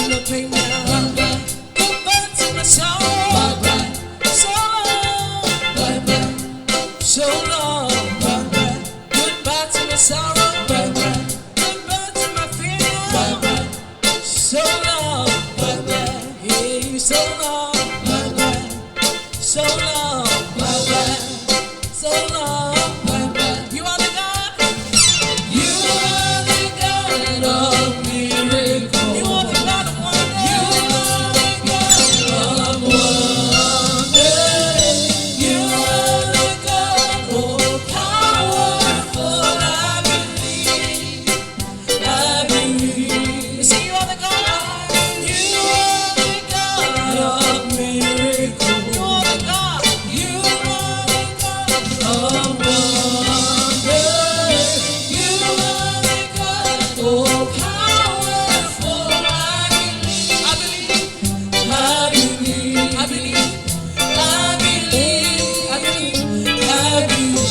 S4: to my pain now. Bye bye. Goodbye to my sorrow. Bye bye. So long. Bye bye. So long. Bye bye. Goodbye to my sorrow. Bye bye. Goodbye to my fear. Bye bye. So long. Bye bye. Yeah, so long. Bye bye. So long. Bye bye. So long. Bye bye. You are the God. You are the God of miracles. You are the God of wonders. You are the God of wonders. You are the God, oh powerful. I believe. I believe. See, you are the God. You are the God of miracles. You are the God. You are the God of wonders. You are the God, oh powerful. I believe. I believe. I believe. I believe. I believe. I believe.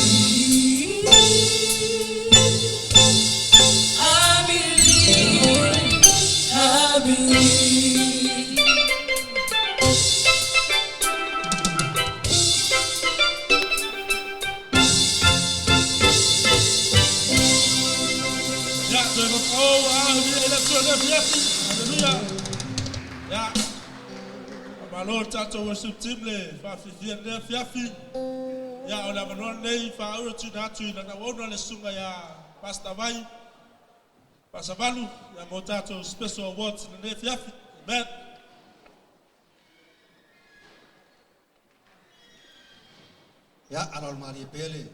S4: I believe. I believe. I believe.
S1: Ia, toe kakao, a, via ila tua le fiafi. Hallelujah. Ia, malo le tatou worship team le faafifia le fiafi. Ia, o le avanoa lenei faaura tuina atu i lana uauna le susuga ia Pastor Vai, Faasavalu, ia mo tatou special awards i lenei fiafi. Amen.
S2: Ia, aloalomalie pea le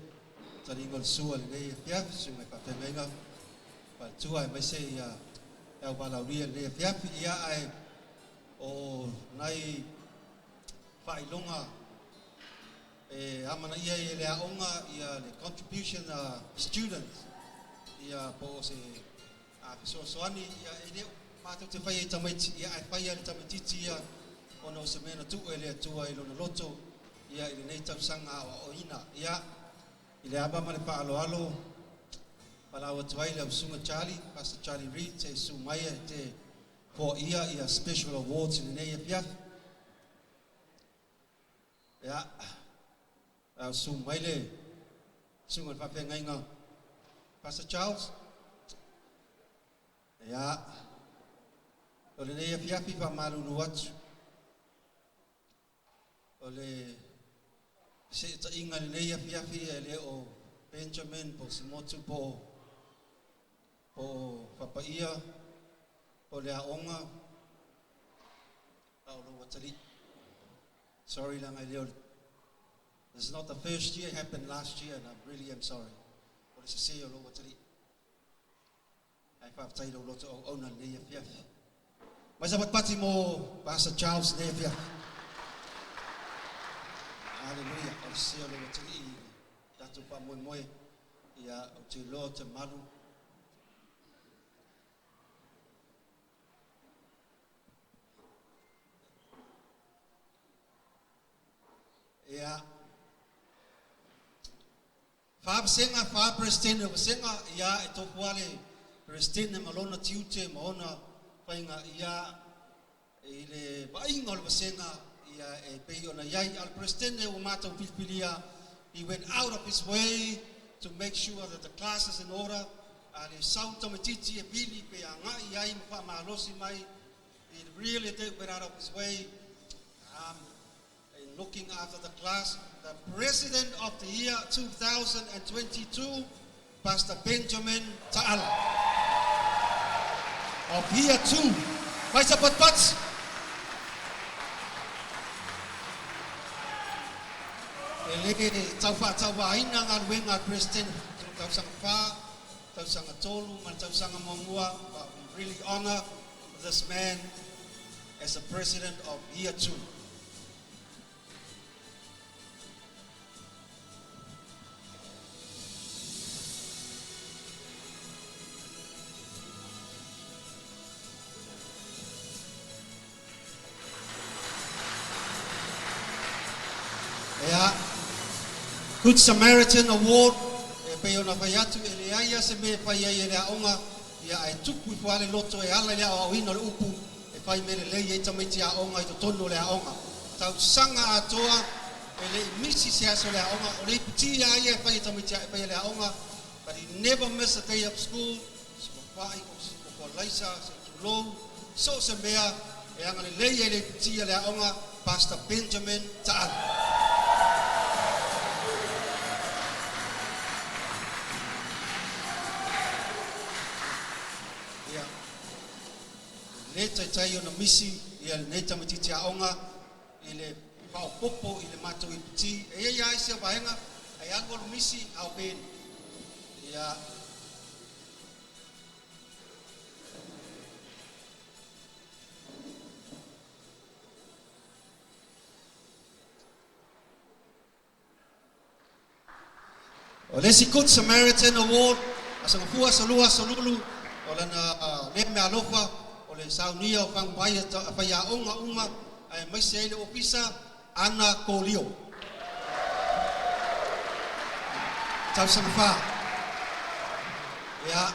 S2: taliga o le sua i lenei afiafi, susuga i faafeagaiga faletua aemaise ia le au valaaulia i lenei afiafi. Ia, ae o nai faailoga e amanaia ai e le aoga ia le contribution a students ia po o se a fesoasoani ia e le o matou te faia i tamaiti ia ae faia e le tamaitiiti ia ona o se mea na tuu e le Atua i lona loto ia i lenei tausaga aoaoina ia i le ava ma le faaaloalo valaau atu ai le ausuga Charlie Pastor Charlie Reid se i susu mai e te foaia ia special awards i lenei afiafi ia au susu mai le susuga i le faafeagaiga Pastor Charles ia o lenei afiafi faamalulu atu o le seetaiga i lenei afiafi e le o Benjamin po o Simotu po o po o Fapaia po o le aoga a o lou atalii. Sorry leaga e le o le This is not the first year, it happened last year and I really am sorry. O le sese o lou atalii. Ae faafetai i lou loto auauna i lenei afiafi. Mai sapatipati mo Pastor Charles i lenei afiafi. Hallelujah. O le sese o lou atalii i le tatou faamoemoe. Ia, ou te iloa ou te malu. Ia. Fa vasega, fa Peresetene o vasega, ia, e tofu lava le Peresetene ma lona tiute ma ona faiga, ia, i le vaaiga o le vasega, ia, e pei ona i ai. A o le Peresetene ua matou filifilia, he went out of his way to make sure that the class is in order, a le sau tamaitiiti e vili pe agai i ai ma faamalosi mai, he really did went out of his way in looking after the class. The president of the year 2022, Pastor Benjamin Ta'ala of year 2. Mai sapatipati. E le tau faatauvaina galuega a le President tausaga fa, tausaga tolu ma le tausaga muamua, but we really honor this man as the president of year 2. Ia, Good Samaritan Award, e pei ona fai atu, e leai lava se mea e fai ai e le aoga, ia, ae tupu ifo lava le loto e ala i le aoaoina o le upu, e e fai mea lelei ai tamaiti aoga i totonu o le aoga. Tausaga atoa e le i misi se aso o le aoga, o le iputi lava ia e fai e tamaiti e fai e le aoga, but he never miss a day of school, se papa'i, po o laisa, se tulou, so o se mea e agalelei ai le iputi a le aoga, Pastor Benjamin Ta'alu. Ia, e le taitai ona misi ia lenei tamaitiiti aoga i le faaopoopo i le matou EPT. E i ai lava isi vaega, ae alu alu misi, ao Ben. Ia, O le isi Good Samaritan Award, Aso Gafua, Aso Lua, Aso Lulu, o lana lea meaalofa o le saunia o faguvai a faiaoga uma aemaise ai le Ofisa Ana Kolio. Tausaga fa. Ia,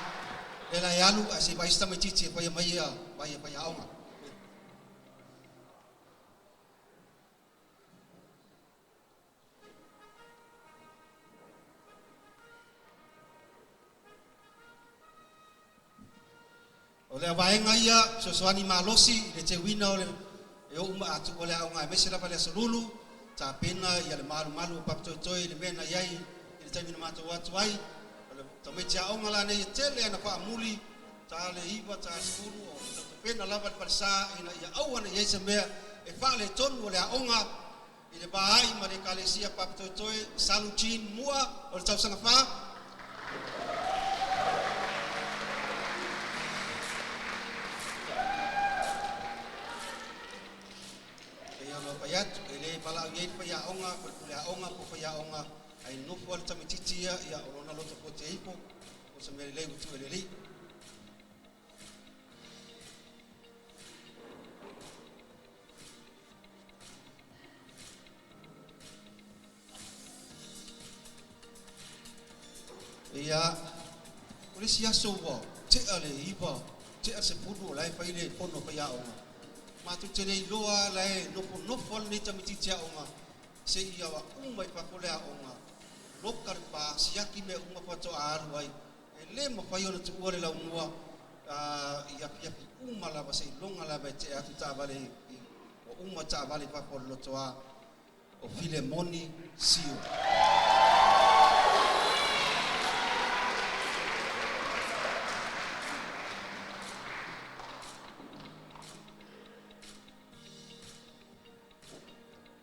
S2: lea la e alu ae se i vaai se tamaitiiti e faia mai ia vai a faiaoga. O le vaega ia fesoasoani malosi i le teuina o le e oo uma atu o le aoga aemaise lava le Aso Lulu, tapena ia le malumalu o Papatoetoe i le mea na i ai i le taimi na matou atu ai. O le tamaiti aoga lanei e tele ana faamuli, ta le 9, ta le 10, o tautapena lava le falesa ina ia aua ne i ai se mea e faaletonu o le aoga i le va ai ma le Ekalesia Papatoetoe Salu Jean Mua o le tausaga fa. E pei ona ou fai atu, e le valaau i ai le faiaoga, po o le puleaoga po o faiaoga, ae nofo lava le tamaitiiti ia, ia o lona loto pote ifo, o se mea lelei ua tuu e le Alii. Ia, o le isi aso ua tea le 9, tea le 10 o la e fai le fono a faiaoga. Matou te le iloa la e nofonofo lava lenei tamaitiiti aoga seia uma i fafo le aoga, loka le pa, siaki mea uma faatoa alu ai. E le mafai ona tuua le laumua i afiafi uma lava seiloga lava e tea atu taavale ua uma taavale i fafo o le lotoa o Filemoni Sio.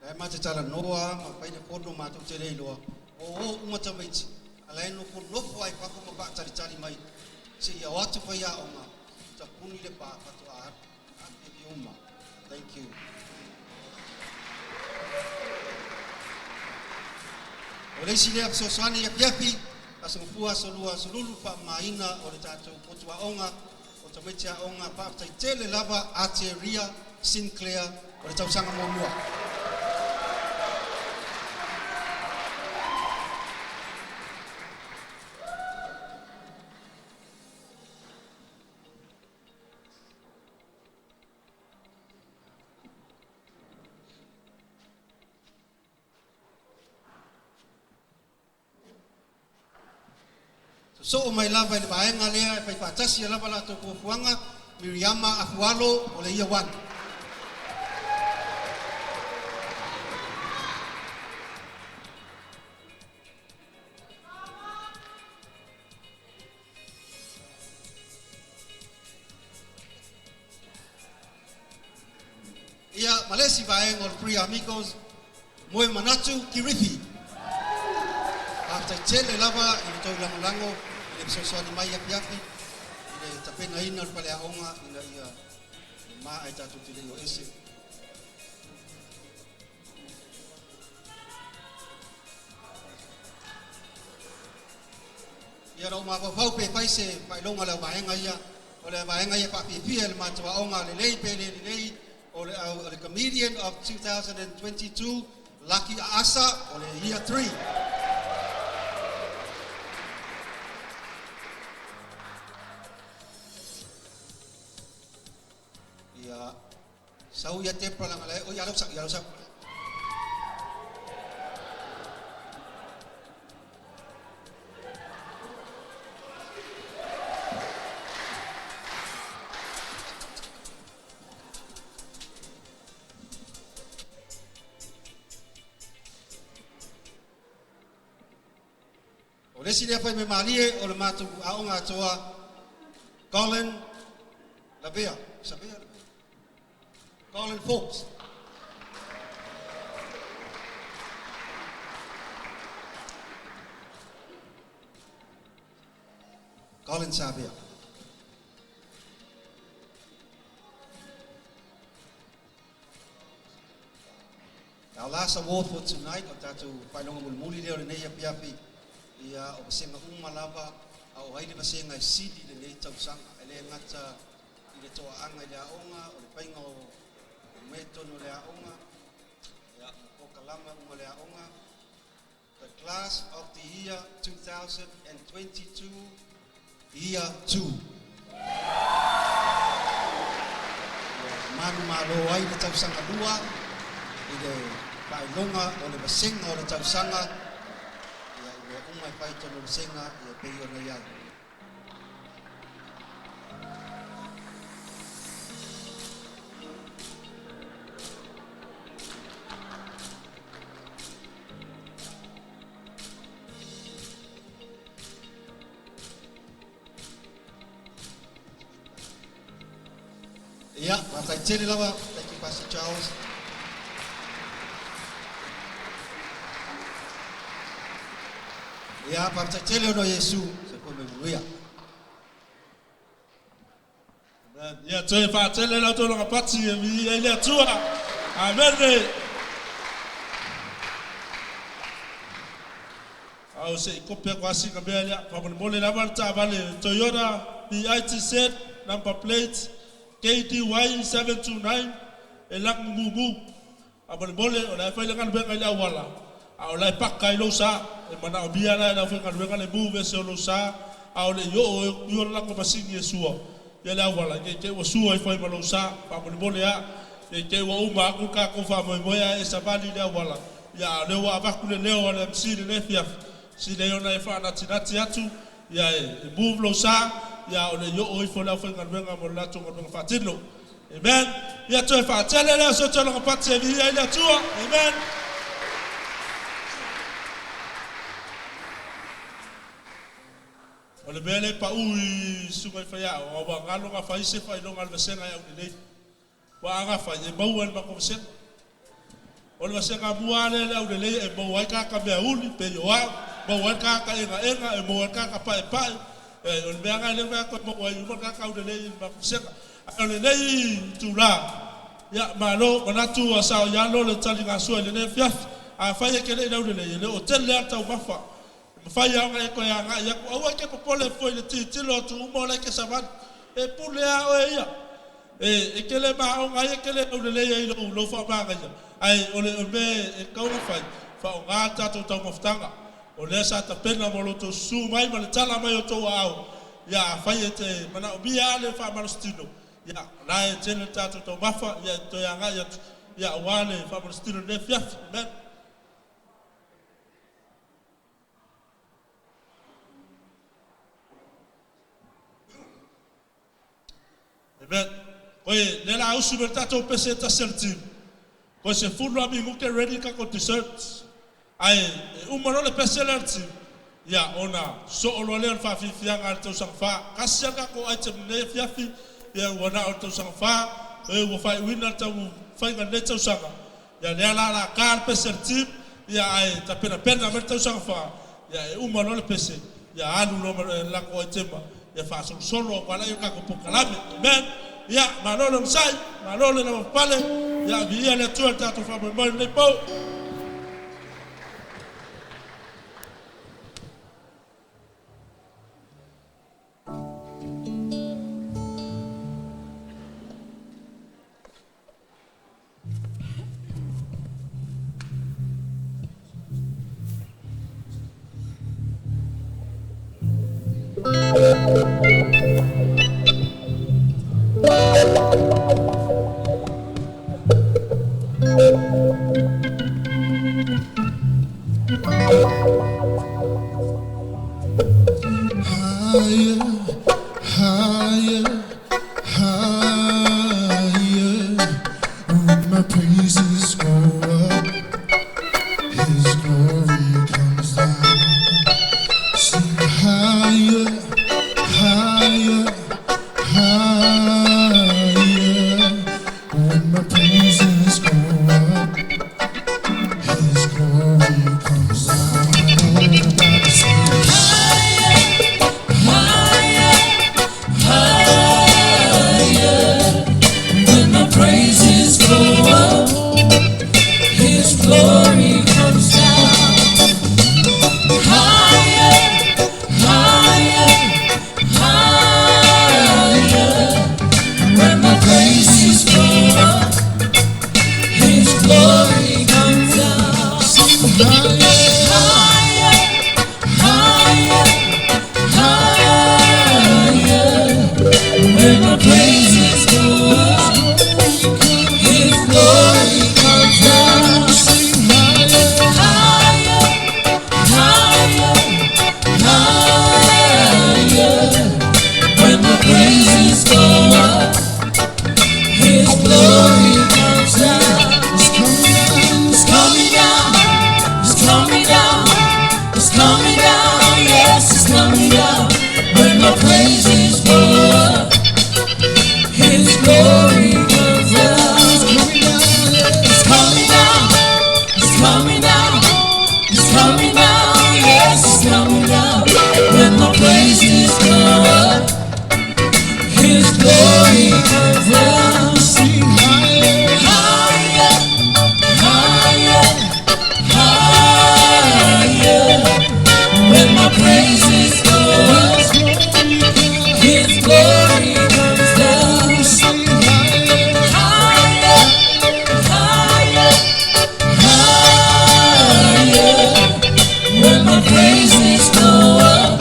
S2: La e matou talanoa ma fai le fono matou te le iloa, ua o uma tamaiti, a la e nofonofo lava i fafo ma faatalitali mai seia o atu faiaoga, tapuni le pa faatoa alu afiafi uma. Thank you. O le isi lea fesoasoani afiafi, Aso Gafua, Aso Lua, Aso Lulu, faamamaina o le tatou potu aoga o tamaiti aoga, faafetai tele lava Ateria Sinclair o le tausaga muamua. Sosoo mai lava i le vaega lea e fai faatasi lava latou fuafuaga, Miriama Afualo o le Year 1. Ia, ma le isi vaega o le Three Amigos, Moe Manatu Kirithi. Faafetai tele lava i le tou lagolago i le fesoasoani mai afiafi i le tapenaina o le faleaoga ina ia ma ai tatou te le o ese. Ia na ou mafaufau pe fai se faailoga o le vaega ia, o le vaega ia faafiafia i le matou aoga lelei pe le lelei, o le Comedian of 2022, Lucky Aasa o le Year 3. Ia, Sau ia te palanga le o ia lau sa ia lau sa. O le isi lea fai me malie o le matou aoga atoa Colin Lavea, Savea Lavea. Colin Forbes. Colin Savea. Our last award for tonight, o tatou faailoga mulimuli lea o lenei afiafi, ia o vasega uma lava, a o ai le vasega e sili lenei tausaga. E le gata i le toaaga i le aoga, o le faiga o mea i totonu o le aoga, ia, o polokalama uma o le aoga. The class of the year 2022, year 2. Ua manumalo ai le tausaga lua i le faailoga o le vasega o le tausaga, ia, i mea uma e fai i totonu o le vasega, ia, e pei ona i ai. Ia, faafetai tele lava. Thank you, Pastor Charles. Ia, faafetai tele ona o Iesu. Soifua ma ia manuia.
S1: Amen. Ia toe faatele lau tologa pati e viia i le Atua. Amene. Au se i kope aku asi ka mea lea. Faamolemole lava le taavale Toyota VITZ number plate KDY 729 e lagu mumu. Faamolemole o la e fai le galuega i le auala a o la e paka i lou sa. E manaomia la e le aufaigaluega le move ese o lou sa a o le i oo i ona lako masini e sua ia le auala ne i te i ua sua ifo ai ma lou sa. Faamolemole a ne i te i ua uma aku le tatou faamoemoe ae e savali i le auala ia a o lea ua avatu le leo a le MC i lenei afiafi sili ona e faanatinati atu ia e move lou sa ia a o le i oo ifo le aufaigaluega mo le latou galuega faatino. Amen. Ia toe faatele lea o se tologa pati e viia ai le Atua. Amen. O le mea lea e pau i susuga i faiaoga, ua galo gafa ai se faailoga a le vasega e aulelei. Ua a gafa ai, e maua e le matou vasega. O le vasega mua lava lea i le aulelei e maua ai tagata meauli, pei o au, maua ai le tagata egaega, e maua ai le tagata paepae. O le mea lena lea e fai atu e maua ai uma le tagata aulelei i le matou vasega. Ae o lenei itula, ia, malo, manatu ua saoialo le taligasua i lenei afiafi. Afai e te le i laulelei, e le o tele lava le taumafa. E mafai lava ona e toe agai atu. Aua e te popole foi i le tilotilo atu uma o la e te savali. E pule lava oe ia. E, e te le maoga ai, e te le aulelei ai i lou, lou faamanaia, ae o le, o le mea e tatau ona fai, faaaoga le tatou taumafataga. O lea sa tapena mo lo outou susu mai ma le tala mai o outou aao. Ia, afai e te manaomia lava le faamalositino, ia, o la e tele le tatou taumafa, ia, e toe agai atu, ia, aua le faamalositino i lenei afiafi. Amen. Amen. Koe lea la usu me le tatou pese e tasi a le team. Koe 10 a minute ready le tatou dessert. Ae e uma loa le pese lea a le team, ia ona soo loa lea o le faafiafiaga a le tausaga fa. Tasi lava le tatou item i lenei afiafi, ia ua na o le tausaga fa, e ua faaiuina le taumafaiga i lenei tausaga. Ia lea la la ta le pese a le team, ia ae tapenapena mai le tausaga fa, ia e uma loa le pese, ia alu loa ma le latou aitema, ia faasolosolo atu lea i o tatou polokalame. Amen. Ia, malo le onosai, malo le lavapapale, ia viia le Atua i le tatou faamoemoe i lenei po.
S5: my praises go up, His glory comes down. Sing higher, higher, higher. When my praises go up, His glory comes down. Everybody sing
S4: Higher, higher. When my praises go up, His glory comes down. Higher, higher, higher. When my praises go up, His glory comes down. Higher, higher, higher. When my praises go up, His glory comes down. Higher, higher, higher. When my praises go up, His glory comes down. It's coming down. It's coming down. It's coming down. Yes, it's coming down. When my praises go up, His glory comes down. It's coming down. It's coming down. It's coming down. Yes, it's coming down. When my praises go up, His glory comes down. Higher, higher, higher. When my praises go up, His glory comes down. Higher, higher, higher. When my praises go up,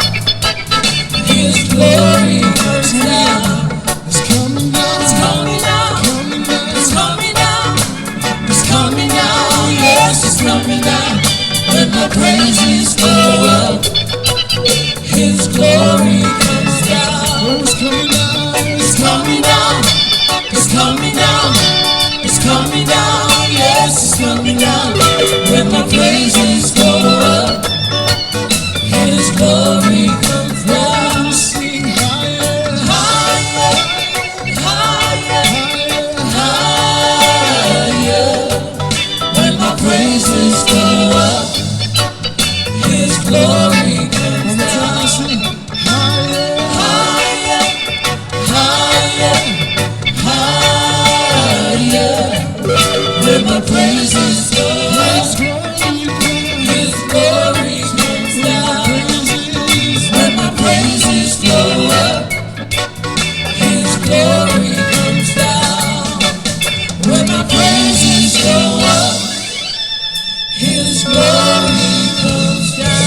S4: His glory comes down.
S5: It's coming down.
S4: It's coming down. It's coming down. It's coming down. Yes, it's coming down. When my praises go up, His glory comes down.
S5: Oh, it's coming down.
S4: It's coming down. It's coming down. It's coming down. Yes, it's coming down. When my praises go up, His glory comes down.
S5: Sing higher,
S4: Higher, higher, higher. When my praises go up, His glory comes down.
S5: Sing higher,
S4: Higher, higher, higher. When my praises go up, His glory comes down. When my praises go up, His glory comes down. When my praises go up, His glory comes down.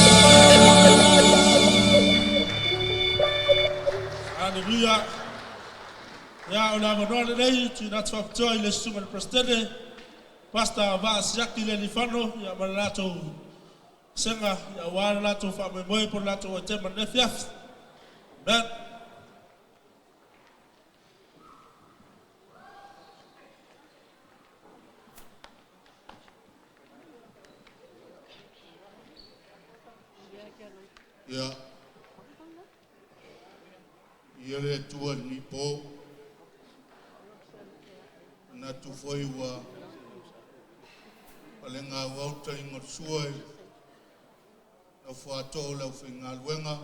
S1: Hallelujah. Ia, o le avanoa lenei tuuina atu faapitoa i le susuga i le Peresetene, Pastor Vaa Siaki Lealiifano, ia ma le latou sega, ia aua le latou faamoemoe po o le latou aitema i lenei afiafi. Amen.
S3: Ia, ia le Atua i lenei po. Manatu foi ua palega auau taliga o le sua i lau fuatoa o le aufaigaluega.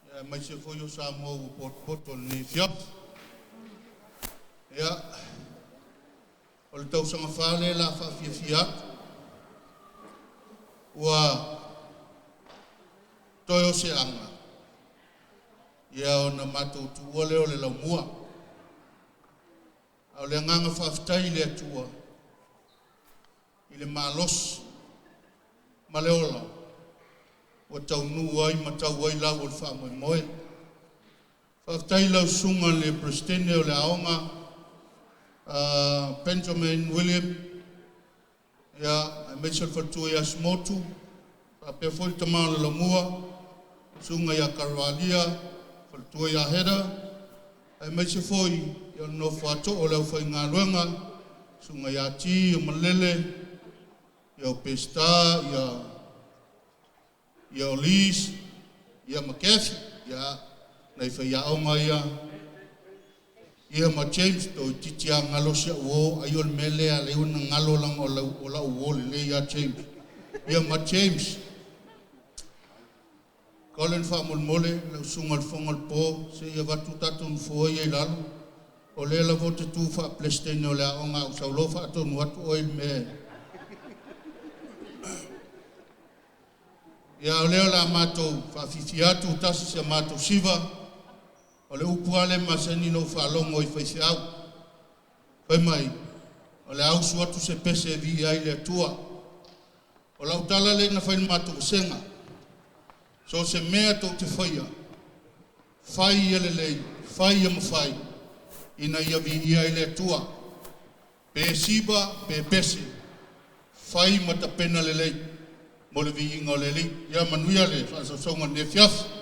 S3: Ia aemaise foi o Samoa ua potopoto i lenei afiafi. Ia, o le tausaga fa lea o le a faafiafia atu. Ua toe o se aga. Ia ona matou tuua lea o le laumua. A o le agaga faafetai i le Atua i le malosi ma le ola ua taunuu ai ma tau ai lau o le faamoemoe. Faafetai lau susuga i le Peresetene o le aoga Benjamin William, ia, aemaise le faletua ia Simotu, faapea foi le tama o le laumua, susuga ia Carvalia, faletua ia Heda, aemaise foi ia le nofo ato'o o le aufaigaluega.
S6: Susuga ia Ti o Malele, ia o Peseta, ia o Lis, ia ma Kefi, ia nai faiaoga ia, ia ma James toeitiiti lava galo si au uo, ai o le mea lea e ala ai ona galo leaga o lau uo lelei lava James. Ia ma James. Colin faamolemole lau susuga i le Fofoga o le Po, se i avatu tatou nofoa ia i lalo. O lea lava ou te tu faa-Peresetene o le aoga a ou sau loa faatonu atu oe i le mea e... Ia, o lea o le a matou faafiafia atu tasi si a matou siva. O le upu lava lea e masani ona ou faalogo i faifeau. Fai mai, o le a usu atu se pese e viia ai le Atua. O lau tala lea na fai i le matou vasega, so o se mea tou te faia, fai ia lelei, fai ia mafai, ina ia viia ai le Atua. Pe siva pe pese, fai ma tapena lelei mo le viiga o le Alii. Ia manuia le faasausauga o lenei afiafi.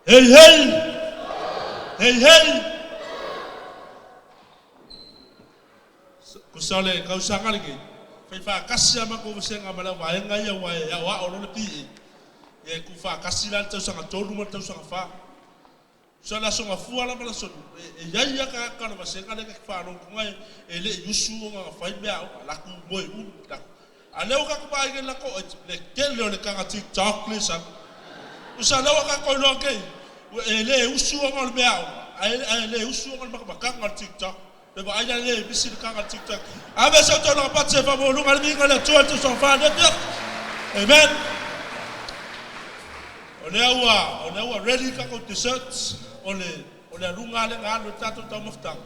S1: Hei hei! Hei hei! Kusa o le tausaga lenei, fai faatasi lava matou vasega ma le auvaega ia aua e aoao loa le PA. Ia e tuufaatasi la le tausaga tolu ma le tausaga fa. Kusa o le Aso Gafua la ma le Aso Lua, e i ai lava tagata o le vasega lea ta te faalogo atu e le i usu ona fai meaaoga, latou moe umi. A o lea ua tatou vaai nei i le latou le tele o le taga TikTok lea e sau. Tusa o lea ua tatou iloa nei, e le usu ona o le meaaoga, ae le usu ona o le matamataga o le TikTok. Pe vaai la le misi le taga o le TikTok. Ave se taunaga pati e faamaualuga le viiga o le Atua i le tausaga fa nei pia. Amen. O lea ua o lea ua ready tatou desserts o le o le aluga lea na alu ai le tatou taumafataga.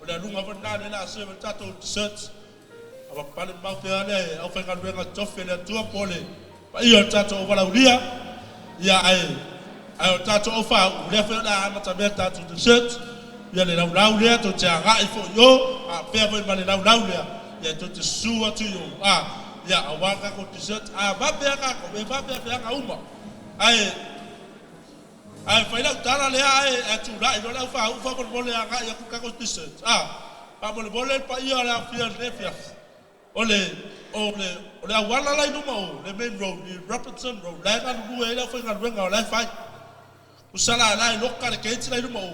S1: O le aluga foi lena lea o le a serve ai le tatou desserts. Avapapale mamao pea le aufaigaluega totofi a le Atua po o le paia o le tatou auvalaulia, ia ae ae o le tatou aufāu'u lea foi o le a amatamea le tatou dessert, ia le laulau lea tou te agai foi i o, a pea foi ma le laulau lea, ia tou te susu atu i o, a ia aua le tatou dessert. A vave a tatou, e vave a pe a na uma. Ae ae fai lau tala lea ae ae tulai loa le aufāu'u faamolemole e agai atu i le tatou dessert, a faamolemole le paia o le aofia i lenei afiafi. O le, o le, o le auala la i luma o le main road i Robertson Road, la e galulue ai le aufaigaluega o la e fai. Tusa la la e loka le gate la i luma o,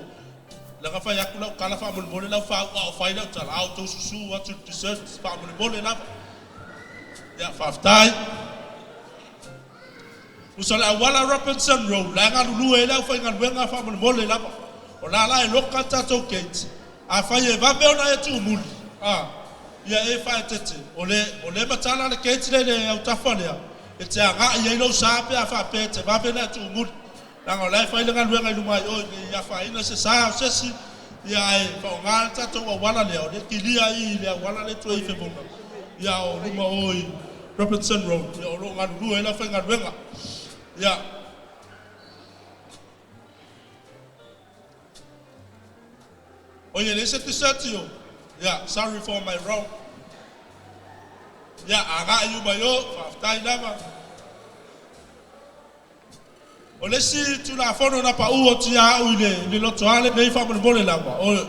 S1: leaga fai atu lau tala faamolemole lau faauu a o fai lau tala, a outou susu atu i le dessert faamolemole lava. Ia, faafetai. Tusa o le auala Robinson Road, la e galulue ai le aufaigaluega faamolemole lava. O la la e loka le tatou gate. Afai e vave ona e tuumuli, a, ia e faaeteete, o le, o le matala le gate lea i le autafa lea, e te agai ai lou sa pe a faapea e te vave ona e tuumuli. Leaga o la e fai le galuega i luma i o ne i afaina se sa o se isi, ia ae faaaoga le tatou auala lea, o lea e kilia i le auala lea e tua i Fevoga, ia o luma o i Robertson Road, ia o lo o galulue ai le aufaigaluega. Ia. Oi e leai se dessert i o. Ia, sorry for my wrong. Ia, agai uma i o, faafetai lava. O le isi Tulafono na pau atu ia au i le, i le lotoa lenei faamolemole lava, o,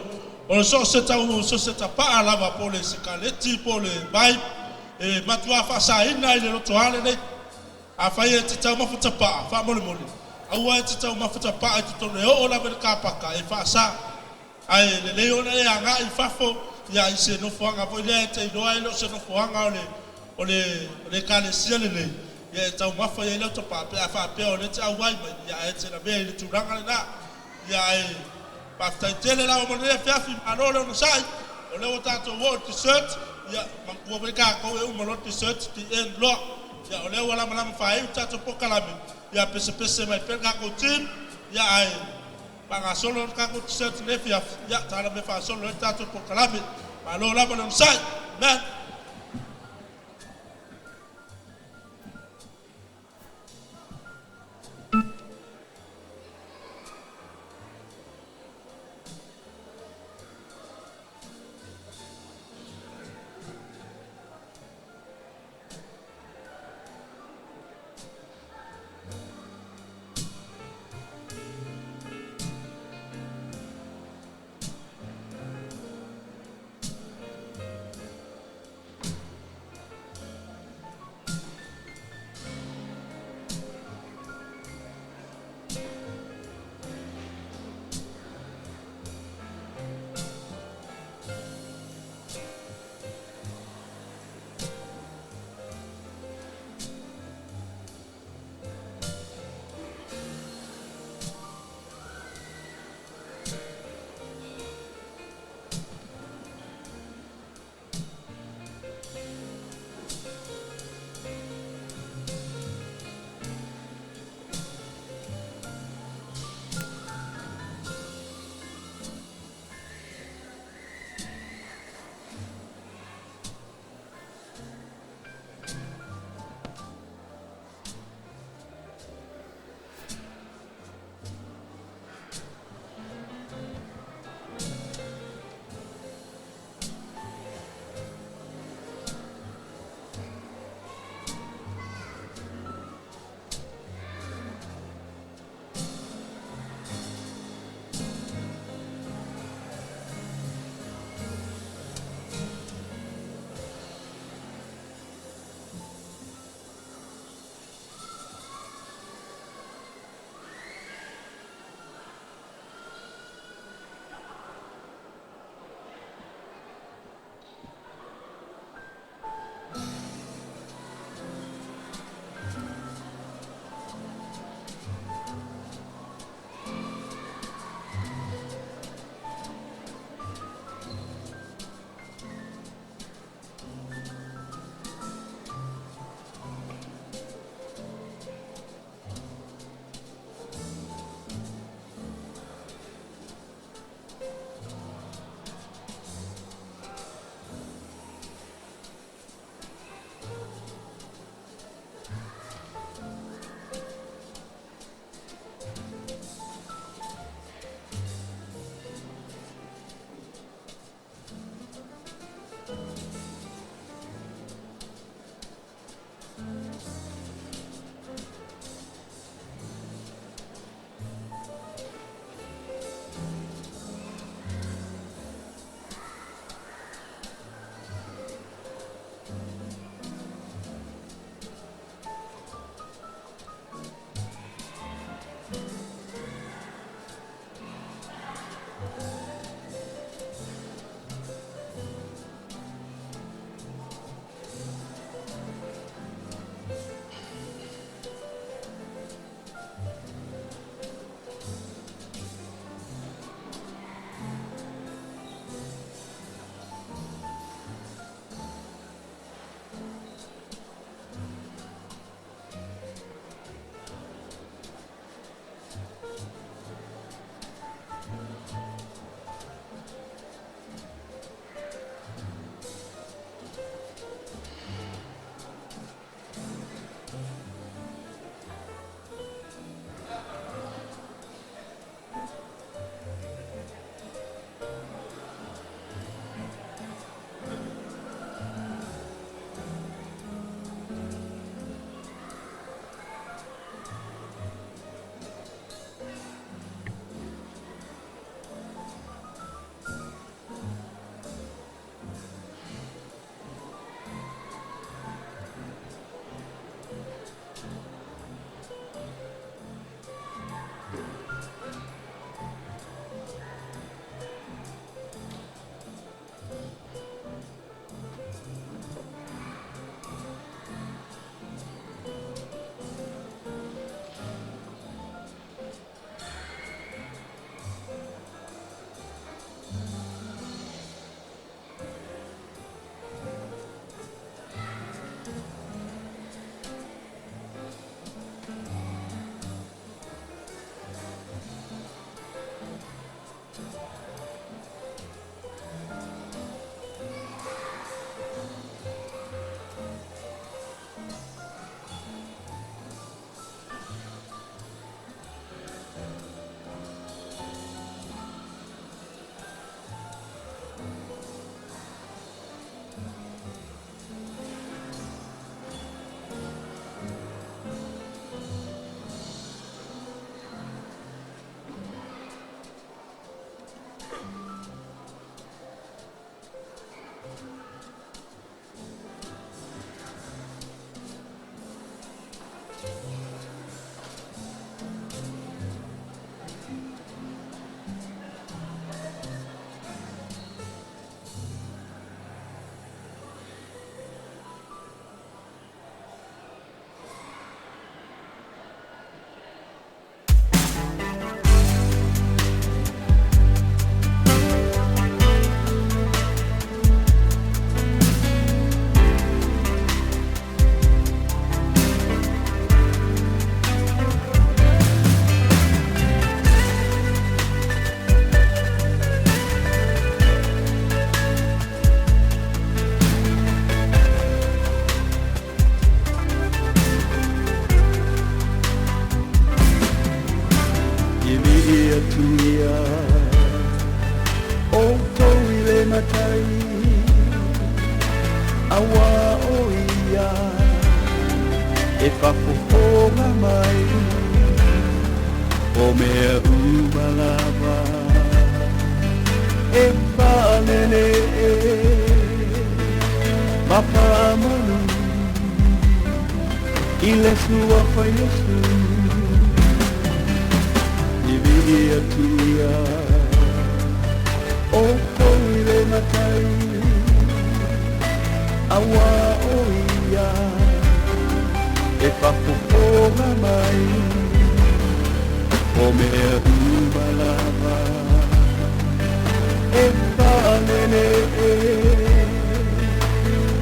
S1: o so o se tau, so o se tapaa lava, po o le sikaleti, po o le vape, e matua faasaina i le lotoa lenei. Afai e te taumafa tapaa, faamolemole, aua e te taumafa tapaa i totonu e oo lava i le kapaka, e faasa. Ae lelei ona e agai i fafo, ia, i se nofoaga foi lea e te iloa e le o se nofoaga o le, o le, o le Ekalesia lenei, ia e taumafa i ai lau tapaa, pe a faapea o lea e te auai mai, ia ae e te lavea i le tulaga lena. Ia ae faafetai tele lava mo lenei afiafi, malo le onosai, o lea ua tatou oo i le dessert, ia manatua foi tatou e uma loa le dessert, the end loa. Ia o lea ua lamalama faaiu le tatou polokalame, ia pesepese mai pea le tatou team, ia ae faagasolo le tatou dessert i lenei afiafi, ia tala mea faasolo ai le tatou polokalame. Malo lava le onosai. Amen.
S7: I atu ia o tou i le matai aua o ia e faafofoga mai o mea uma lava e faalele ma faamalu i le suafa Iesu. I vii atu ia o tou i le matai aua o ia e faafofoga mai o mea uma lava e faalele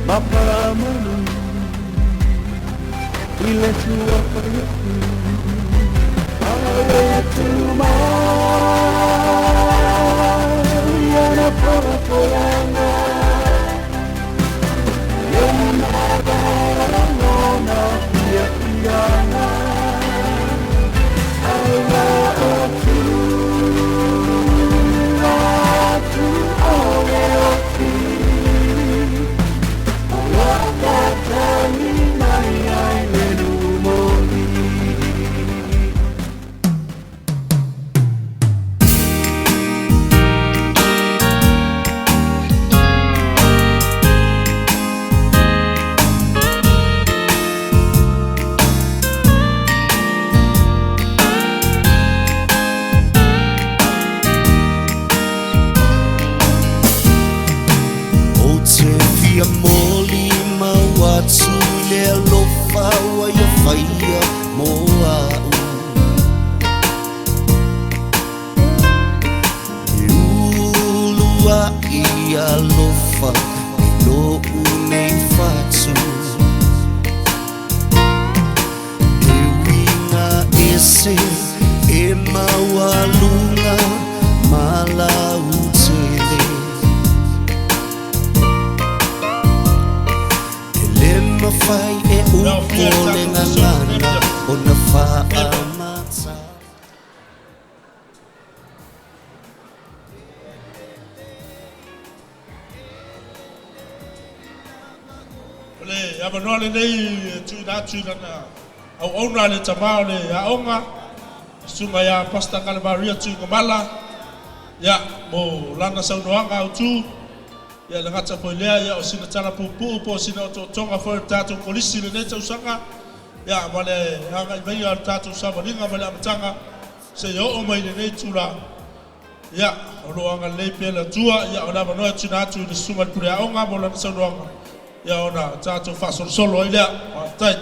S7: ma faamalu i le suafa Iesu. Ale atu mai ana folafolanga e lona fiafiaga aua o tu atu o le oti o lakatagi mai ai le lumoli.
S8: O te fia moli mau atu i le alofa ua ia faia mo au. E ulu ai alofa i lo'u nei fatu. E uiga ese e maualuga ma lautele. E le mafai e upu o le gagana ona faamata.
S1: O le avanoa lenei e tuuina atu i lana auauna le tamā o le aoga, susuga ia Pastor Kalamaria Tuigamala, ia, mo lana saunoaga autū. Ia, le gata foi lea, ia, o sina tala puupuu po o sina otootoga foi o le tatou kolisi i lenei tausaga, ia, ma le agai maia o le tatou savaliga ma le amataga seia oo mai lenei itulā, ia, o loo agalelei pea le Atua. Ia, o le avanoa e tuuina atu i le susuga i le pule aoga mo lana saunoaga, ia, ona tatou faasolosolo ai lea. Faafetai.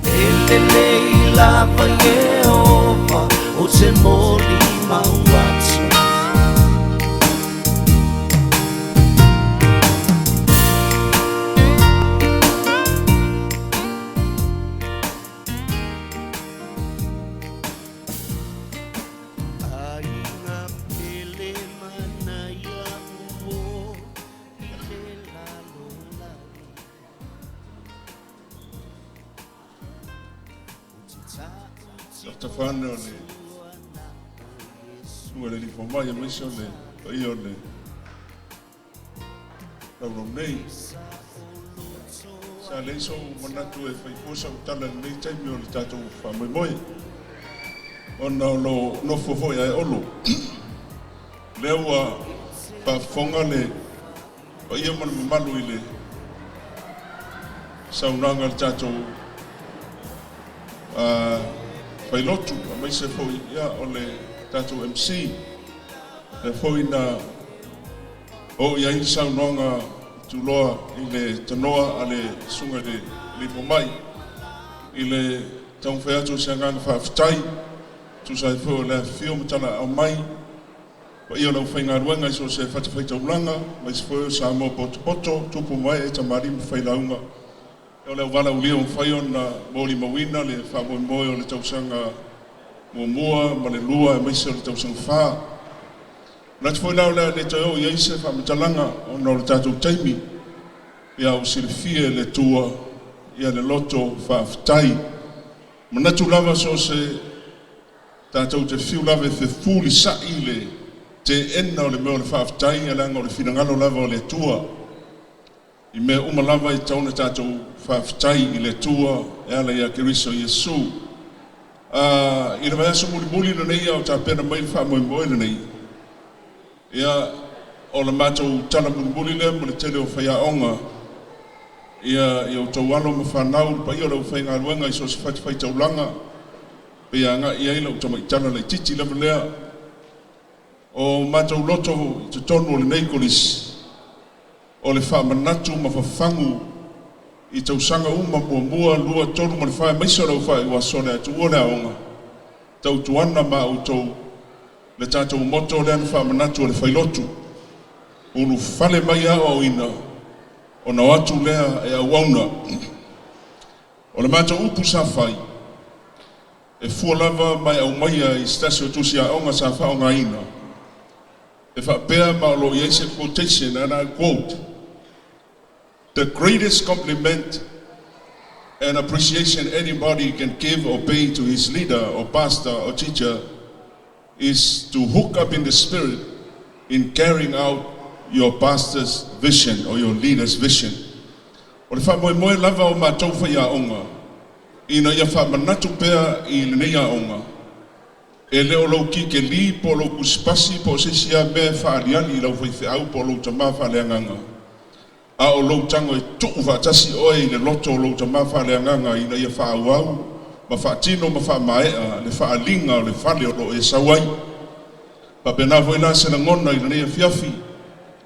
S8: E lelei lava Ieova o te moli mau atu. Aiga pele manaia uo i le lalolagi.
S9: Tafane o le susuga i le alii fomai aemaise o le paia o le laulau nei. Sa leai sou manatu e fai fua sau tala i lenei taimi o le tatou faamoemoe ona o lo o nofo foi ae Olo. Lea ua faafofoga le paia ma le mamalu i le saunoaga a le tatou failotu aemaise foi ia o le tatou MC. Lea foi na oo i ai le saunoaga tuloa i le tanoa a le susuga i le alii fomai i le taumafai atu o se agaga faafetai tusa ai foi o le afifio ma talaaao mai paia o le aufaigaluega i so o se fatafaitaulaga aemaise foi o Samoa potopoto, tupu ma ee, tamalii ma failauga. O le auvala ua mafai ona molimauina le faamoemoe o le tausaga muamua ma le lua aemaise o le tausaga fa. Manatu foi la o le a le toe oo i ai se faamatalaga ona o le tatou taimi, ia ua silafia e le Atua ia le loto faafetai. Manatu lava so o se tatou te fiu lava e fefulisai le teena o le mea o le faafetai, ia leaga o le finagalo lava o le Atua. I mea uma lava e tatau ona tatou faafetai i le Atua e ala ia Keriso Iesu. I le vaiaso mulimuli lenei a o tapena mai le faamoemoe lenei, ia, o le matou tala mulimuli lea mo le tele o faiaoga, ia, i outou alo ma fanau, le paia o le aufaigaluega i so o se fatafaitaulaga, pei e agai i ai lau tamaitala laitiiti lava lea. O matou loto i totonu o lenei kolisi, o le faamanatu ma fafagu i tausaga uma muamua, lua, tolu ma le fa, aemaise o le aufaiuaso o le a tuua le aoga, tautuana ma outou le tatou moto lea na faamanatu e le failotu, ulufale mai aoaoina, ona o atu lea e auauna. O le matou upu sa fai, e fua lava ma e aumaia i se tasi o tusi aoga sa faaaogaina, e faapea ma o lo o i ai se quotation, and I quote, "The greatest compliment and appreciation anybody can give or pay to his leader or pastor or teacher is to hook up in the spirit in carrying out your pastor's vision or your leader's vision." O le faamoemoe lava o matou faiaoga, ina ia faamanatu pea i lenei aoga, e le o lou kikeli po o lou tusipasi po o se isi lava mea e faaaliali i lau faifeau po o lou tamā faaleagaga, a o lou tago e tuu faatasi oe i le loto o lou tamā faaleagaga ina ia faaauau ma faatino ma faamaea le faaaliga o le fale o lo o e sau ai. Faapena foi la se lagona i lenei afiafi,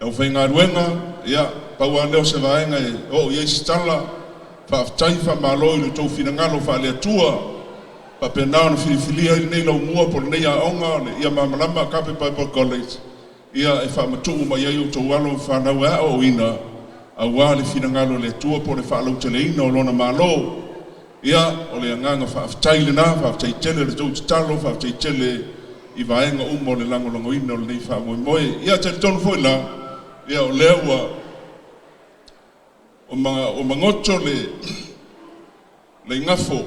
S9: le aufaigaluega, ia, pau lava lea o se vaega e oo i ai se tala, faafetai faamalo i lo outou finagalo faale-Atua, faapena ona filifilia ai lenei laumua po o lenei aoga, le Ia Malamalama Agape Bible College, ia e faamatuu mai ai outou alo ma fanau e aoaoina aua le finagalo o le Atua po o le faalauteleina o Lona Malo. Ia, o le agaga faafetai lena, faafetai tele i le tou tatalo, faafetai tele i vaega uma o le lagolagoina o lenei faamoemoe. Ia, talitonu foi la, ia o lea ua ua magoto le igafo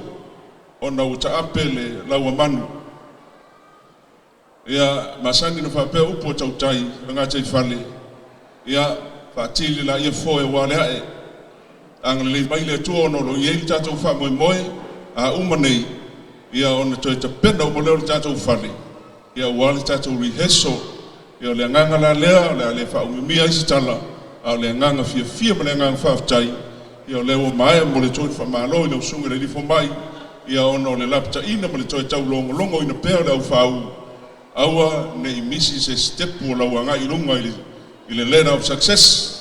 S9: ona ua taape le lauamanu. Ia, masani ona faapea upu a tautai o le gataifale, ia, faatili laia foe aua le ae. Agalelei mai le Atua ona o lo o i ai le tatou faamoemoe, a uma nei, ia ona toe tapena uma lea o le tatou fale, ia aua le tatou rehearsal. Ia o le agaga la lea, o le a le faaumiumia ai se tala, a o le agaga fiafia ma le agaga faafetai, ia o lea ua maea momoli atu ai le faamalo i lau susuga i le alii fomai, ia ona o le lapataiga ma le toe taulogologoina pea o le aufau, aua ne i misi se sitepu o lau agai i luga i le ladder of success.